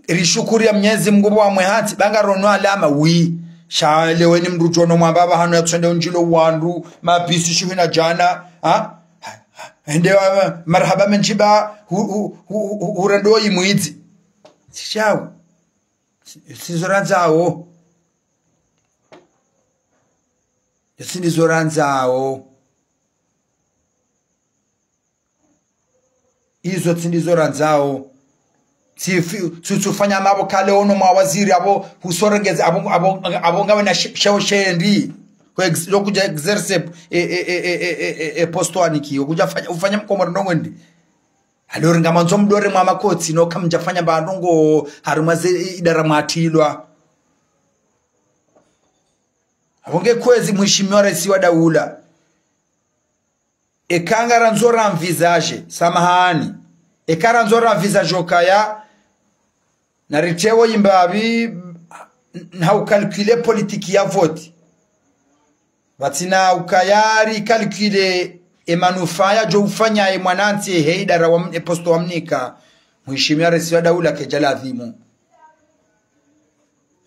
rishukuriya Mnyezi Mungu pvo wamwe hatsi, ba ngarono alama, oui. Sha leo ni mndru djono mwamba pvahanu yatsonde undjilo wandru, mabisi shihwi na djana, ha? Ende, ah, marahaba mendji ba, hu, hu, hu, hu, hurendo yi mwidzi. Sishawu. Si-, sizo randzao. Tsi ndizo randzao. Izo tsi ndizo randzao. Tsi fi-, tsu-, tsufanya mapvo kale ono mwa waziri apvo husorengeze apvo, apvo, apvo ngawe na shi-, sheo shendi. Kwe ex-, lokudja exerce e, e, e poste wanikiwa. Kudja fanya, ufanya mkomori ndrongo ndi. Alors ngamandzo mdore mwa makotsi, no kamdjafanya mba ndrongo harumwa ze idara mwatilwa. Apvo nge kwezi mheshimiwa raisi wa daula. Eka ngarandzo ra envisage, samahani. Eka randzo ra envisage okaya, na ritewo imbapvi, na ucalculer politique ya vote. Pvatsina ukaya ricalculer e manufaa yadjo ufanya e mwanantsi he idara wa m-, e poste wamnika, mheshimiwa raisi wa daula kedja ladhimu.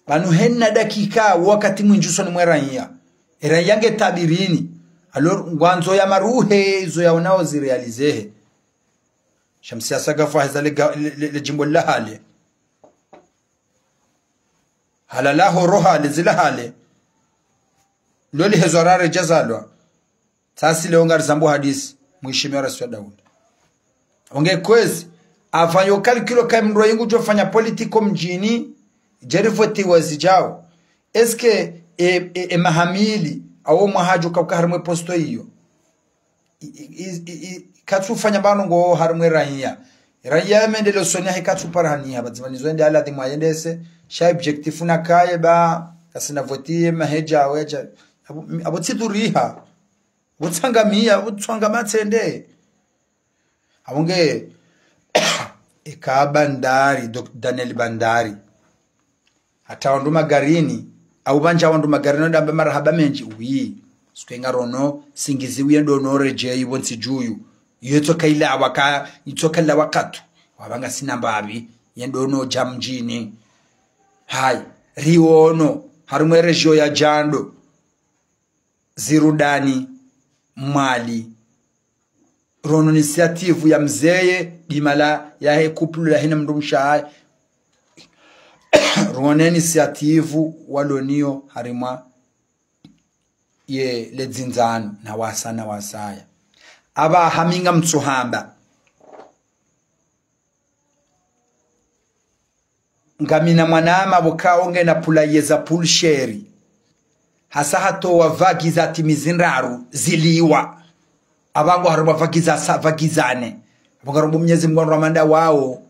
Pvanu hena dakika wakati mwindji usoni mwe raiya. E raiya nge tabirini. Alors, ngwandzo ya maruhe, izo yaonao zirealizehe. Shamsia Sagafu haheza le ga-, le, le, le djimbo lila hale. Halala horo hale, zila hale. Loli hezwa rare djazalwa. Tsasi leo ngarizambo hadisi, mheshimiwa raisi wa daula. Onge kwezi, Avant yo calcul ka mndru yingu djo fanya politique mdjini, djeri votiwa zidjao. Est-ce que e, e, e maha mili, awo mwaha djo kauka harimwa e poste iyo? I, i, i, i, i, katsu fanya mbano ngo harimwa e raiya. Raiya ya mendeleo usoni yahe katsu para haniha, pvadzima nizo ende aladhimu yendese, sha objectif nakaye ba, kasina votiye mahedja, wedja. Abo, abo tsidhuriha. Abo tsangamiya, abo tsanga matsende. Abo nge, eka Bandari, Docteur Daniel Bandari. Hata wandru magarini, au pvandza wandru magarini, wandru wambe marahaba mendji, oui. Parce que ngarono, singizi uye ndo no redjeyi pvo ntsi djuyu. Iyo itsoka ila waka, itsoka ila wakatu. Wapvanga sina mbapvi, ye ndo no dja mdjini. Hayi, riono, harimwa e région ya Djando. Zirudani, Mwali. Rono initiative ya mzeye, dimala yahe couple lahina mndru mshe wahahe. Rono initiative waloniyo harimwa ye le dzindzano na wasa na wasaya. Apvaha mi ngamtsuhamba. Ngamina mwanama pvo kawo ngena pula yeza pulsheri. Hasa hatowa vagi za timizi ndraru ziliwa. Apvangu harumwa vagi za sa, vagi za nne. Apvo ngarombo Mnyezi Mngu wandrwamanda wawo.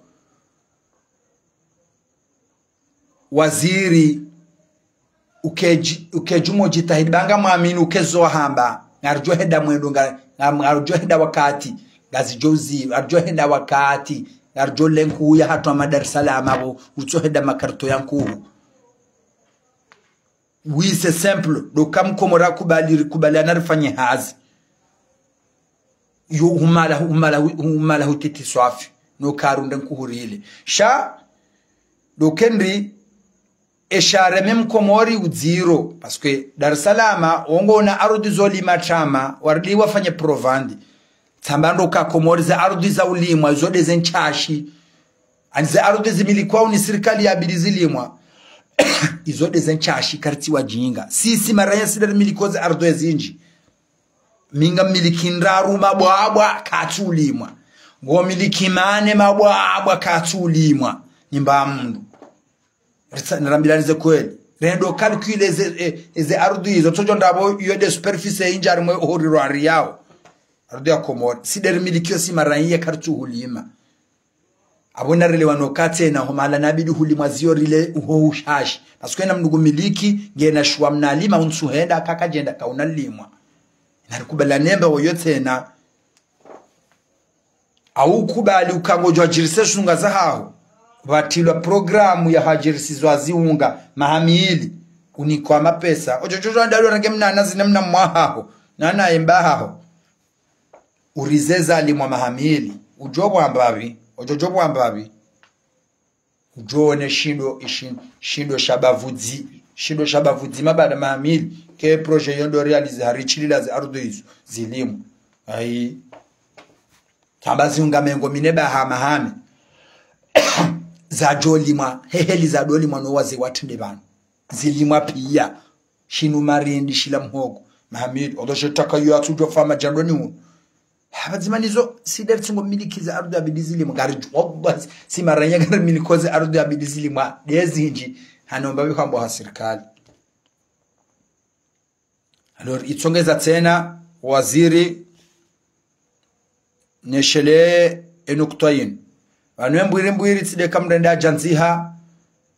Waziri, ukedji, ukedji umodjitahidi, ba ngamwamini ukezo wahamba, ngaridjo henda mwendo, nga, nga, ngaridjo henda wakati, ngazidjo uzi, ngaridjo henda wakati, ngaridjo le nkuhu ya hatru hama Dar es Salaam apvo, utso henda makarto ya nkuhu. Oui, c'est simple. Donc, ka mkomori akubali, rikubali ana rifanye hazi. Yo humala, humala, humala hutiti swafi. No karunde nkuhu rile. Sha, donc ndri, esha reme mkomori udziro. Parce que Dar es Salaam, wongo na ardhi zo lima tama, waridi wafanye provandi. Tsamba ndo ka Komori ze ardhi za ulimwa, izo nde ze ntsashi. Ani ze ardhi zimilikwao ni sirikali yabidi zilimwa. Izo nde ze ntsashi karitsi wajinga. Sisi maraya si nde rimilikao ze ardhi ezindji. Mi ngamiliki ndraru mabwabwa katsu ulimwa. Ngomiliki mane mabwabwa katsu ulimwa. Nimba mndru. Ritsa, nirambilani ze kweli. Rendo calculer ze, e, ze ardhi izo. Tsodjo ndapvo iyo nde superficie indji harimwa oho rilo hari yawo. Ardhi ya Komori. Si nde rimilikiyo si maraya karitsu hulima. Apvo narelewa no ka tsena ho mahala nabidi hulimwa ziyo rile uho ushashi. Parce que na mndru ngumiliki, ngena shuwa mna lima untsu henda, kaka djenda kauna limwa. Narikubala nemba woyo tsena. Au kubali uka ngodjo hadjirise shunga zahaho. Pvatilwa programu ya hadjirisizwa ziunga, maha mili, unikwa mapesa. Odjo djo djo andalo range mna nazi na mna mwahaho. Nana emba haho. Urizeza limwa maha mili. Udjo pvwambapvi. Odjo djo pvwambapvi. Udjo one shindo, ishin-, shindo sha bapvudzi. Shindo sha bapvudzi mabada maha mili. Ke projet yo ndo réaliser hari tsilila ze ardhi izo. Zilimwa. Ayi. Tsamba ziunga mengo mine ba hama hame. Zadjo limwa, heheli zadjo limwa no waze watrende pvanu. Zilimwa piya. Shinu marindi shila mhogo. Maha mili, odo shetaka yo atsudjo fama djandoni unu. Hapvadzima nizo, si nde ritsi ngomiliki ze ardhi yabidi zilimwa. Ngaridjo, wallah, si maraya ngarimiliki ze ardhi yabidi zilimwa. Nde zindji, hano mbapvi hwambo ha sirikali. Alors, itsongeza tsena, waziri, neshelee enukutwa yinu. Pvanu embwiri mbwiri tsi nde ka mndru ende hadjandziha,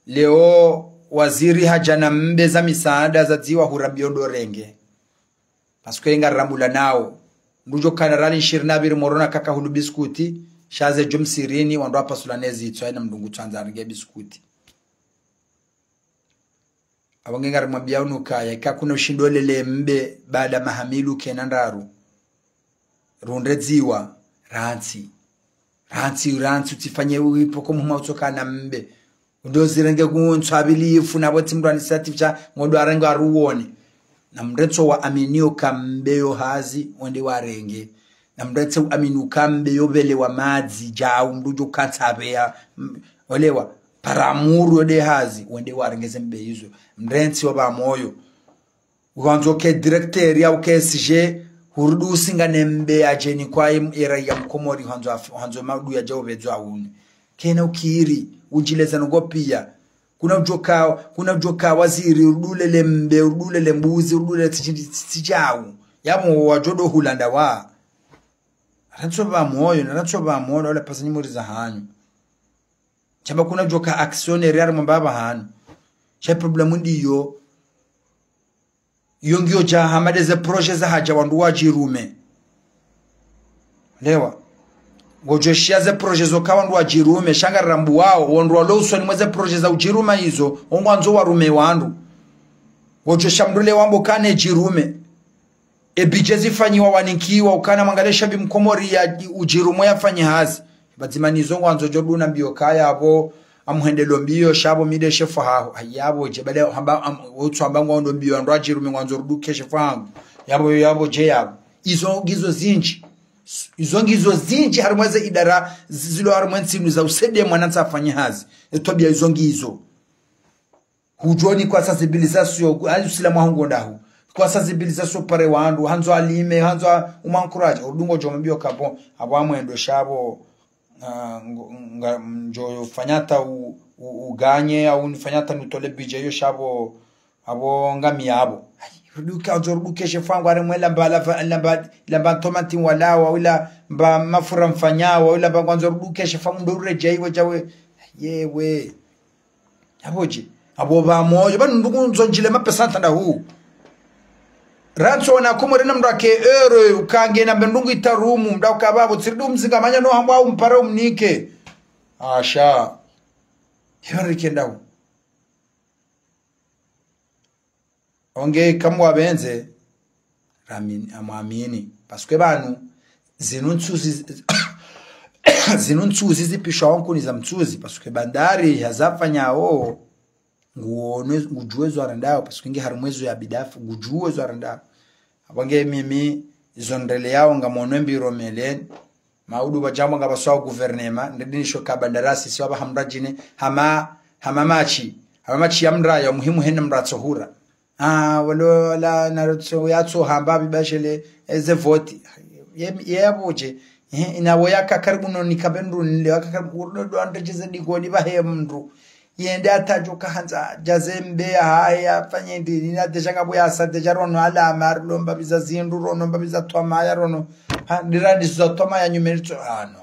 leo waziri hadja na mbe za misaada zadziwa hura biyo ndo renge. Parce que ngarirambula nawo. Mndru djo kana rali nshirini na pviri moro na kaka hulu biskuti, sha ze djo msirini, wandru wapasula nezi itswa ina mndru ngutso andza arenge biskuti. Apvo nge ngarimwambiya unu kaya, ika kuna ushindo lele mbe, bada maha mili ukena ndraru. Runde dziwa, rantsi. Rantsi, rantsi, utsifanye uipo ko muhuma utsoka na mbe. Undo zirenge kuntsu abili ifu na pvo tsi mndru ani sati pvsha, ngodo arenge aruone. Na mrentso wa aminiyo ka mbe yo hazi, wende warenge. Na mrentsi uamini uka mbe yo pvelewa madzi, djau, mndru djo kantsa pveya, m-, olewa, paramuru yo nde hazi, wende warenge ze mbe izo. Mrentsi wa pvamoyo. Ukandzo ke directeur ya uke S G, Hurudi usinga ne mbe ya djeni kwa im-, era ya mkomori handzo af-, handzo maudu ya djao bedzo aune. Kena ukiri, udjileza nongo pia. Kuna udjoka, kuna udjoka waziri, urudi ulele mbe, urudi ulele mbuzi, urudi ulele tsi-, tsi-, tsi-, tsidjau. Yamo wadjo do hulanda wa. Rantso ba moyo, na rantso ba moyo, wala pasa nyimuri za hanyu. Shamba kuna udjoka actionnaire yari mwamba ba hanyu. Sha problème ndiyo. Yo ngiyo dja hama de ze projet za hadja wandru wadjirume. Lewa. Ngodjo shiya ze projet zo ka wandru wadjirume, sha nga rambu wao, wandru walo usoni mwe ze projet za udjiruma izo, ongwandzo warume wandru. Ngodjo sha mndru le wambo kane djirume. E budget zifanyiwa wanikiwa, ukana mwangalie sha bi mkomori ya udjirume yafanye hazi. Pvadzima nizo ngwandzo djo duna mbiyo kaya abo, amuhendelo mbiyo, sha bo mi de shefu haho. Ayi abo dje, bale hamba, am-, utsu hamba ngwando mbiyo, ando adjirume ngwandzo ruduke shefu hangu. Yabo, yabo dje yabo. Izo ngizo zindji. Izo ngizo zindji harimwa ze idara, zilo harimwa ntsinu za usede mwana ntsa afanye hazi. Etwabia izo ngizo. Hudjoni kwa sensibilisation, ku-, ayi usilamu wahungu ndahu. Kwa sensibilisation pare wandru, handzo alime, handzo a-, umu encourage, urudi ngodjo mbiyo ka bon, abo amwendo sha bo, ah, ngo-, nga, ndjo fanya ta u-, u-, uganye, au nifanya ta nutole budget yo sha bo, abo ngami yabo. Ayi, ruduke, handzo ruduke shefu hangu, are mwe lamba, lamba, lamba, lamba tomati walawa, wila mba mafura mfanya, wila mba ngwandzo ruduke shefu hangu, ndo uredjei we djawe. Yewe. Abo dje. Abo ba moyo. Ba ndrungu ndzo ndjile mapesa ntanda hu. Rantso wana komori na mndru ake euro, ukange na mbe ndrungu itarumu, mndru ukaba abo tsiridi umzinga manya no hambwa umpare umnike. Asha. Hiyo rikenda hu. Onge kamwa benze, ramin-, amwamini. Parce que banu, zinu ntsuzi, zinu ntsuzi zipishwa wankuni za mtsuzi. Parce que bandari ya zafanya o, nguone, ngudjuwe zo arendao. Parce que nge harimwa ezo ya bidafu, ngudjuwe zo arendao. Abo nge mimi, izo ndele yao nga mwono mbiro meleni. Maudu ba djambo nga baswa gouvernement, ndedi nisho ka bandarasi, si waba hamra djine, hama, hama matshi, hama matshi ya mra ya muhimu hene mra tsohura. Ah, walo, wala, na rotso, ya tso hamba bibashele, eze voti. Ye, ye abo dje, eh, ina wo yaka karibu no ni kabe ndru nile, waka karibu, urno do ande djeze digoni ba he mndru. Yende atadjo ka handza, djaze mbe ya haya, fanye ndi, nina déjà ngabo ya sa, déjà rono alama, lomba biza zindru, rono mba biza twamaya, rono. Ha, ndira ndizo twamaya nyume nitso, ah, no.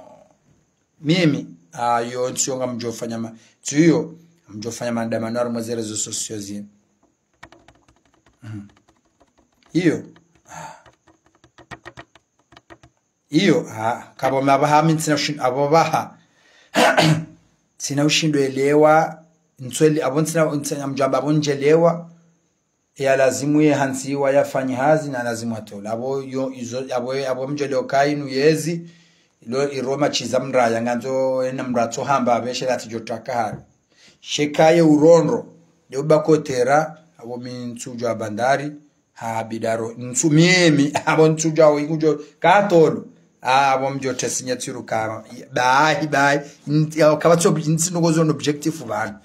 Mimi, ah, yo, ntsiyo ngamdjo fanya ma, ntsiyo, ngamdjo fanya maandamano harimwa ze réseaux sociaux zinu. Mhm. Iyo. Ah. Iyo, ha, kabo mabaha mi ntsina ushin-, abo baha. Ntsina ushindo elewa, ntsweli, abo ntsina, ntsina mdjamba abo ndjelewa. Ya lazimu ye hantsiwa yafanye hazi na lazimu atola. Abo yo, izo, abo, abo mdjelewa kainu yezi, ilo iroma chiza mraya, ngandzo ena mra tso hamba, abeshe lati djotaka hari. Shekaye urondro, de ubakotera, abo mi ntsudjwa bandari, ha bidaro, ntsu mimi, abo ntsudjwa wo ikudjo, katolo, abo mdjo tesinya tsiru kama, bahi, bahi, nt-, ya, kaba tso, ntsi nuko zo no objectif bana.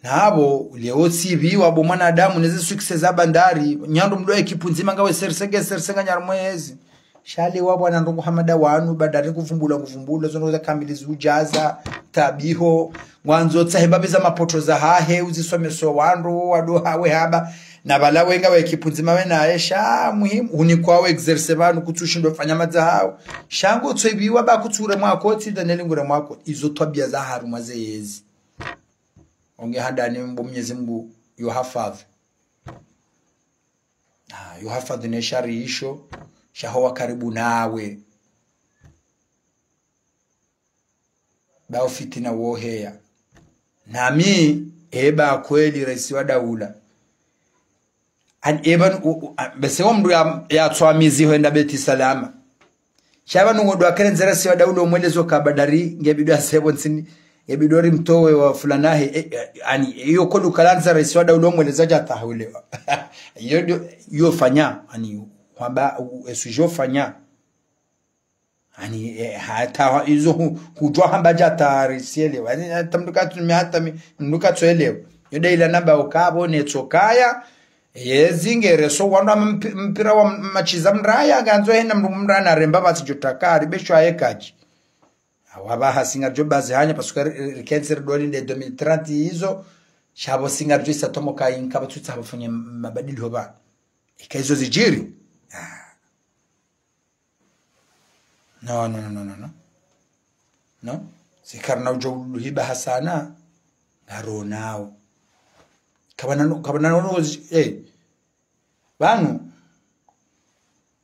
Nabo, leo tsibiwa, bo mwanadamu, neze succès za bandari, nyando mdo ekipu ndzima ngawe sersenge, sersenga nyarumwezi. Shale wa bwana ndrongo hamada wanu, bandari kuvumbula, kuvumbula, zono za kamili ziudjaza, tabiho, ngwandzo tsahe mbabe za mapoto za hahe, uzisomeso wandru, wado hawe haba, na bala wenga wa ekipu ndzima we na esha, muhimu, hunikwa we exerce banu, kutsushindo fanya madza hao. Shango tsoibiwa ba kutsure mwako, tsi Daniel ngure mwako, izo twabia za harumwa ze yezi. Onge handani mbo Mwenyezi Mungu, yo hafadhi. Ah, yo hafadhi ne shari isho, shaho wa karibu nawe. Ba ufitina woheya. Nami, eba kweli raisi wa daula. An-, eba, u-, u-, a-, bese wo mndru ya, ya tswamizi hwenda Beti Salama. Shaba nungo ndo akele ndzera raisi wa daula umwelezo ka bandari, ngebido asebo ntsini, ngebido ri mtowe wa fulana he, e, e, ani, iyo kodu kalandza raisi wa daula umweleza djata haulewa. Iyo ndo, iyo fanya, ani, hwamba, u-, esu jo fanya. Ani, e, hata, izo hu-, hudjwa hamba djata raisi elewa. Ani, hata mndru katsu, mi hata mi, mndru katsu elewa. Iyo nda ila namba ukabo, netsokaya, Yezi ngereso wandru ama mpi-, mpira wa machiza mraya, ngandzo hena mndru mraya na remba pvatsi djo takari, besho aye kaji. Awa pvaha si ngaridjo bazi hanya, parce que ri-, ri-, rikentsi ridoli nde deux mille trente izo, sha pvo si ngaridjo isa tomo ka inka pvatsutsa pvafanye mabadili ho pva. Ika izo zidjiri. Ah. No, no, no, no, no, no. No? Si karina udjo uluhiba hasana, ngaronao. Kapvana no, kapvana no, no, eh. Pvanu,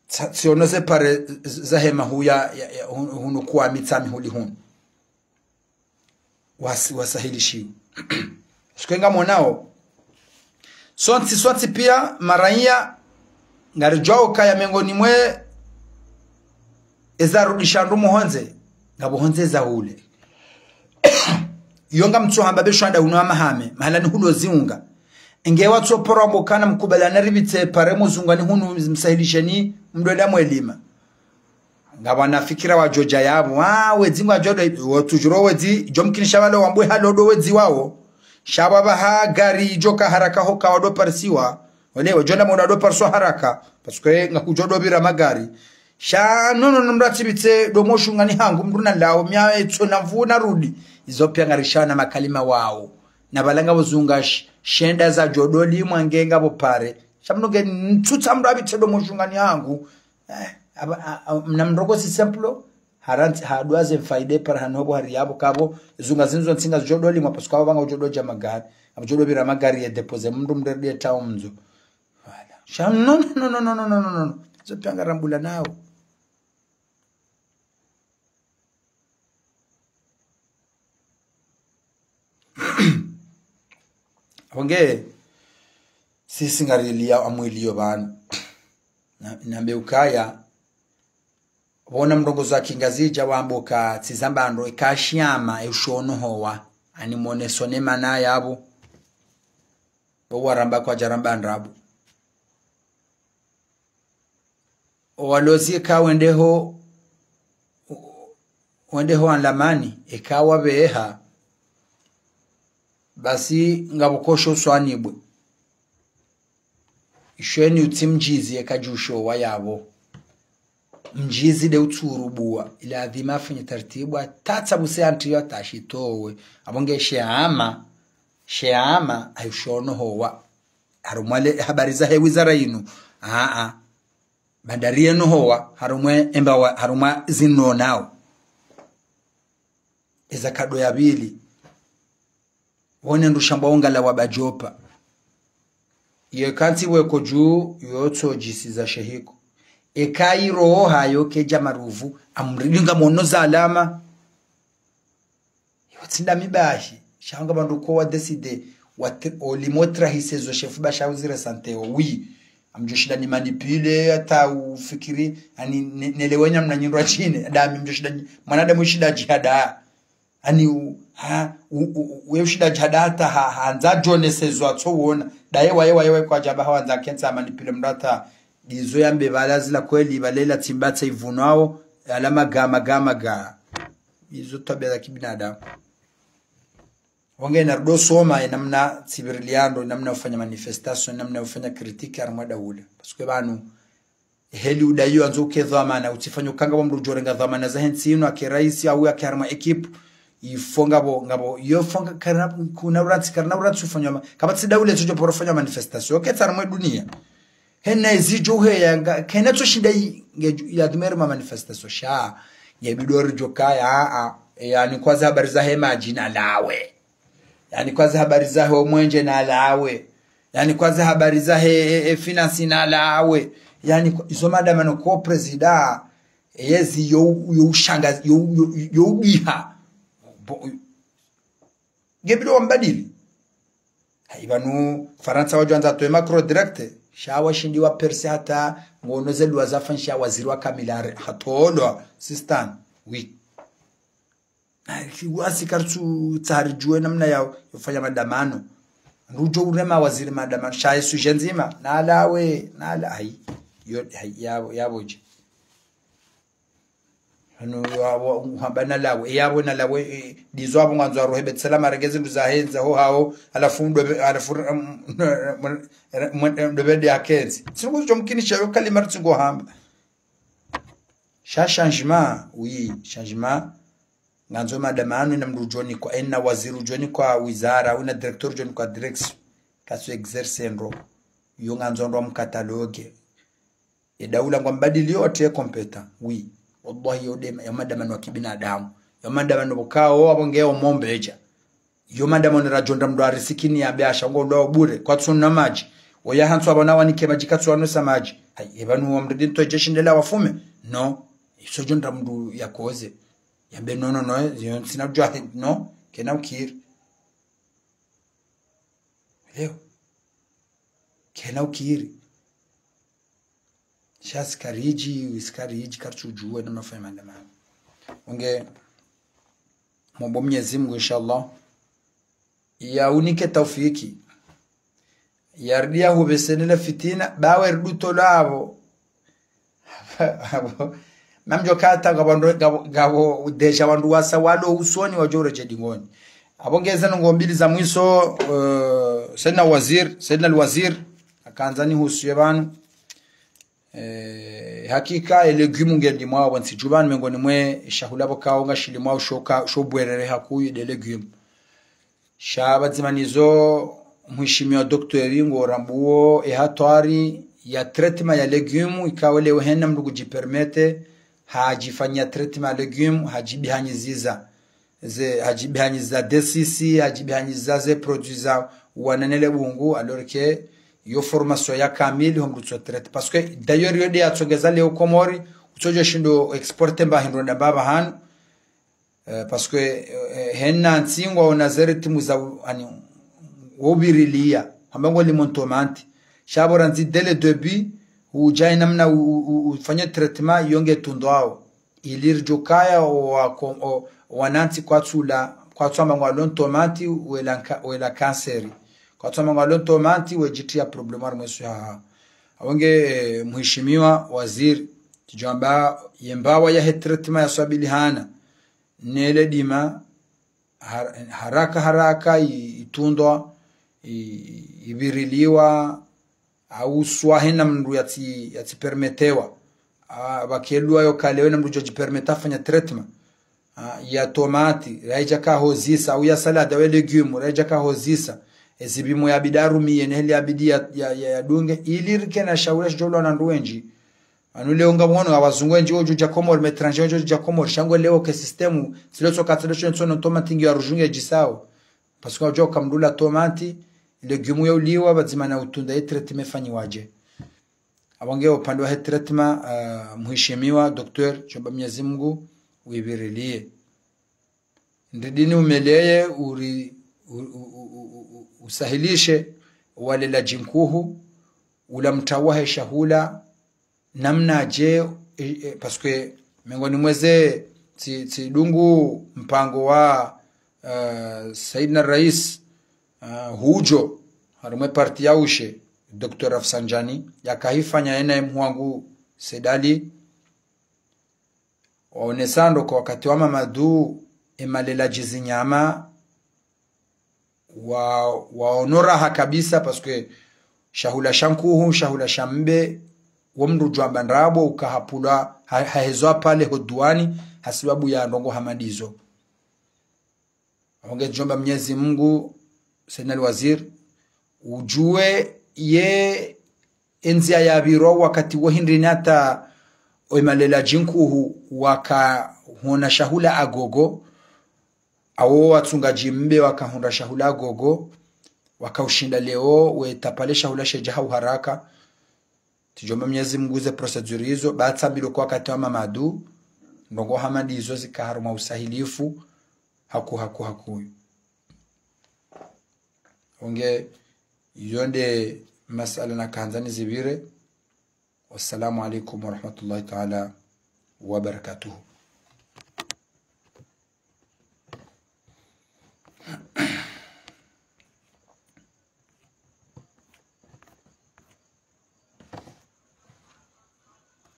tsa-, tsiono ze pare z-, za hema huya, ya, ya, hun-, hunu kuwa mitsami huli hunu. Wasi-, wasahilishiwa. Shikwe ngamonao. Sontsi, sontsi pia, maraiya, ngaridjuwao kaya mengoni mwe, eza rudisha ndru muhondze, ngapvo hondze za hule. Iyo ngamtso hamba besho anda hunu wa mahame, mahala ni hulo ziunga. Nge watso poro wambo kana mkubalana ripvitse pare muzunga ni hunu msahilisheni mdweda mwelima. Ngapvo wana fikira wadjodja yapvo, ah, wedzi ngwadjodo, wo toujours wedzi, djo mkinisha wale wambwe halodo wedzi wao. Sha pvapvaha gari djoka haraka hoka wado parisiwa. Wale, wadjonda mwana wado pariswa haraka. Parce que ngakudjodo pvira magari. Sha, no, no, no, mdru atsipvitse, domo shungani hangu, mdru na lao, mia etso na mvu na rudi. Izo pia ngarisha na makalima wao. Na pvala ngapvo zunga sh-, shenda za djodoli mwange ngapvo pare. Sha mdru nge ntsutsa mdru apvitse domo shungani hangu. Eh, aba, a, a, mna mdru ko si simple. Harantsi, hadwa ze mfaide para hano pvo hari yapvo kapvo. Zunga zinu zontsi ngazidjodoli mwa parce que apvo pvanga udjodo dja magari. Apvo djodo pvira magari ye déposer mdru mdru ye tao mndzo. Voilà. Sha no, no, no. Zo pia ngarambula nao. Apvo nge, sisi ngariliya amwiliyo pvanu. Na, nambe ukaya, pvona mrongozi wa kingazidja wambo ka tsi zamba ndro ika shiama e ushono howa. Ani mone sone mana yapvo. Pvo waramba kwadjaramba ndrabo. Owalozi eka wendeho, wendeho anlamani, eka wapveha, basi ngapvo kosho uswanibwe. Isheni utsi mdjizi eka djusho wa yapvo. Mdjizi nde utsurubuwa, ila adhima afanye tartibu, atatsa buse antiyo atashitowe. Apvo nge sheama, sheama, ayushono howa. Harumwa le habari zahe wizara yinu. Aa. Bandari yeno howa, harumwa emba wa, harumwa zinu nao. Eza kado ya pvili. Wone ndru shambwa ungala wa badjopa. Iyo kantsi weko dju, iyo tso djisi za shehiko. Eka iroho hayo kedja maruvu, amrili ngamono za alama. Iwo tsi nda mibahi, sha nga pvandru ko wa décider, wa tr-, olimo trahise zo shefu ba sha uzire santé o, oui. Amdjo shinda ni manipule, hata ufikiri, ani ne-, nelewe nyamna nyindrwa shine, nda mi mdjo shinda ni, mwanadamu shinda djihada. Ani u-, ha, u-, u-, u-, we ushinda djihada hata ha, ha, handza djonese zo atso wona. Nda ye wa, ye wa, ye wa kwadjaba ha wandza kentsa manipule mdru hata, ndizo yambe pvala zila kweli, pvale la tsimba tsa ivunwao, alama ga, maga, maga. Izo twabia za kibinadamu. Wange na rudo soma, e namna tsipviriliya ndro, e namna ufanya manifestation, e namna ufanya critique, harumwa daula. Parce que pvanu, heli udayiwa ndzo uke dhwamana, utsifanya ukanga wa mdru udjorenga dhwamana zahe ntsi inu, ake raisi, au ake harumwa équipe, ifo ngapvo, ngapvo, iyo fo nga, karina, kuna urantsi, karina urantsi ufanya ma-, kapvatsi daula itsodjo paro fanya manifestation, oke tsi harumwa dunia. Hena izidjo uheya nga, kena tso shinda yi, nge, ya dhumere ma manifestation sha. Nge bidori djo kaya, a, a. E, yani kwazi habari zahe madji na lawe. Yani kwazi habari zahe omwenje na lawe. Yani kwazi habari zahe, e, e, finance na lawe. Yani kwa, izo madama no ko président. E, yezi yo, yo ushanga, yo, yo, yo ubiha. Bo, nge bido wambadili. Hayi pvanu Farantsa wadjo andza atowe Macron direct. Sha washindi wa perse hata ngono ze lwa zafanyisha waziri wa kamilare. Hatolwa, sistan. Oui. Hayi, wasi karitsu tsari djuwe namna ya, ya ufanya madamano. Ndrudjo urema waziri madamano. Sha yesu dje ndzima. Nalawe, nala, hayi. Yo, hayi, ya, ya bodje. Anu wa, wa, uhamba nalawe, yapvo nalawe, eh, ndizo apvo ngwandzo arohe Beit Salam arenge zindru zahendza ho hawo, halafu mdru be, halafu, mm, mdru be de akentsi. Tsi ngudjo mkinisha yo kalima ritsi ngohamba. Sha changement, oui, changement. Ngandzo madame anu ena mdru udjo nikwa, ena waziri udjo nikwa wizara, ena directeur udjo nikwa direction. Katsu exercer ndro. Yo ngandzo ndro amcataloguer. Ye daula ngwambadiliyo watre compétent. Oui. Wallahi yo de, yo madame anu wa kibinadamu. Yo madame anu pvo kawo, apvo nge yo mombeja. Yo madame anu radjo ndra mdru arisikini ya biasha, ngo ndo bure. Kwatsu na madji. Oya hantsu apvo na wanike madji katsu wanwesa madji. Hayi, epvanu wa mdru ntso dje shindela wafume? Non. Iso djo ndra mdru yakoze. Yambe non, non, non, yo ntsina djwa, non. Kena ukiri. Leo. Kena ukiri. Sha sikaridji, sikaridji, karitsudjuwa na mafanya maandamano. Onge, mwombo Mnyezi Mungu, inshallah. Ya unike taufiki. Yaridi ya hupvesenela fitina, bawe ridu tolwa apvo. Apvo. Namdjo kata ngapvo ndo, ngapvo, ngapvo déjà wandru wasa walo usoni wadjo uredjei dingoni. Apvo ngeze ndrongoo mbili za mwiso, eh, Saidina Wazir, Saidina Al-Wazir, akandza nihusiye pvanu. Eh, hakika, e légumes ngelimwao pvo ntsi dju pvanu mengoni mwe shahula pvo kawo ngashilimwao shoka, sho bwerere hakuyu de légumes. Sha pvadzima nizo, mheshimiwa docteur ngorambuo, e hatwari ya traitement ya légumes, ikao leo hena mdru kudjipermettre, hadjifanya traitement ya légumes, hadjibihanyiziza. Ze, hadjibihanyiza D C C, hadjibihanyiza ze produits za wananele bungu, alors que yo formation ya kamili ho mdru tso traite. Parce que d'ailleurs yo de yatsongeza leo Komori, utsodjo shindo exporter mba hindru nda mbapvi hanu. Eh, parce que, eh, hena ntsi ngwaona ze rythme za u, ani, wo ubiriliya, hamba ngolimao tomate. Sha pvo randzi dès le début, udja inamna u, u, u, ufanye traitement yo nge tundwao. Ili ridjokaya o, wa, ko, o, wanantsi kwatsula, kwatsu amba ngwalo tomate, wela nka, wela cancer. Kwatsu amba ngwalo tomate, wedjitriya problème harimwa eswiha. Apvo nge, eh, mheshimiwa waziri, tsidjo amba ye mbawa yahe traitement ya swabili hana. Nele dima, har, haraka, haraka, i, itundwa, i, ibiriliwa, au swahe na mdru yatsi, yatsipermetrewa. Ah, pvakelwa yo kalewe na mdru djo djipermettre afanya traitement. Ah, ya tomate, raidja kahozisa, au ya salade, au ya légumes, raidja kahozisa. Ezipimo yabidi arumiye, neheli yabidi ya, ya, ya, yadunge, ili rike na shahula shidjolwa na wandru wendji. Anu leo ngamwono, wazungu wendji wodjo dja Komori, ma étrangers wodjo dja Komori, sha ngwe leo ke système, silo tsoka tsilo shonetsono tomate ngiyo arujunge djisao. Parce que wadjo kamdula tomate, légumes ya uliwa, pvadzima na utunda ye traitement ifanyiwadje. Apvo nge upande wahe traitement, ah, mheshimiwa, docteur, tsidjo amba Mnyezi Mungu, uibiriliye. Ndridini umeleye, uri, u, u, usahilishe, walela djinkuhu, ula mtawahe shahula, namnadje, eh, eh, parce que mengoni mweze tsi, tsidungu mpango wa, eh, Saidina Rais, eh, hudjo, harimwe parti ya ushe, docteur Rafsanjani, yakahifanya ena emhuwangu Said Ali, waonesa ndo ko wakati wa Mamadu, emalela djizi nyama, wa, waono raha kabisa, parce que shahula sha nkuhu, shahula sha mbe, wo mdru djwamba ndrabo, ukahapulwa, ha, hahezwa pale ho duwani, hasibabu ya ndrongoo hama ndizo. Apvo nge tsidjo amba Mnyezi Mungu, Saidina Al-Wazir, udjuwe ye endziya yapvirwa wakati wo hindrini hata emalela djinkuhu wakahona shahula agogo, awo watsunga djimbe wakahundra shahula agogo, wakaushinda leo, weta pale shahula shedja ha uharaka. Tsidjo amba Mnyezi Mungu ze procédure izo, ba tsambilwa ko wakati wa Mamadu, ndrongoo hama ndizo zika harumwa usahilifu, haku, haku, haku. Onge, iyo nde masala nakandza nizipvire. Wassalamu alaikum warahmatullahi taala wabarakatuhu.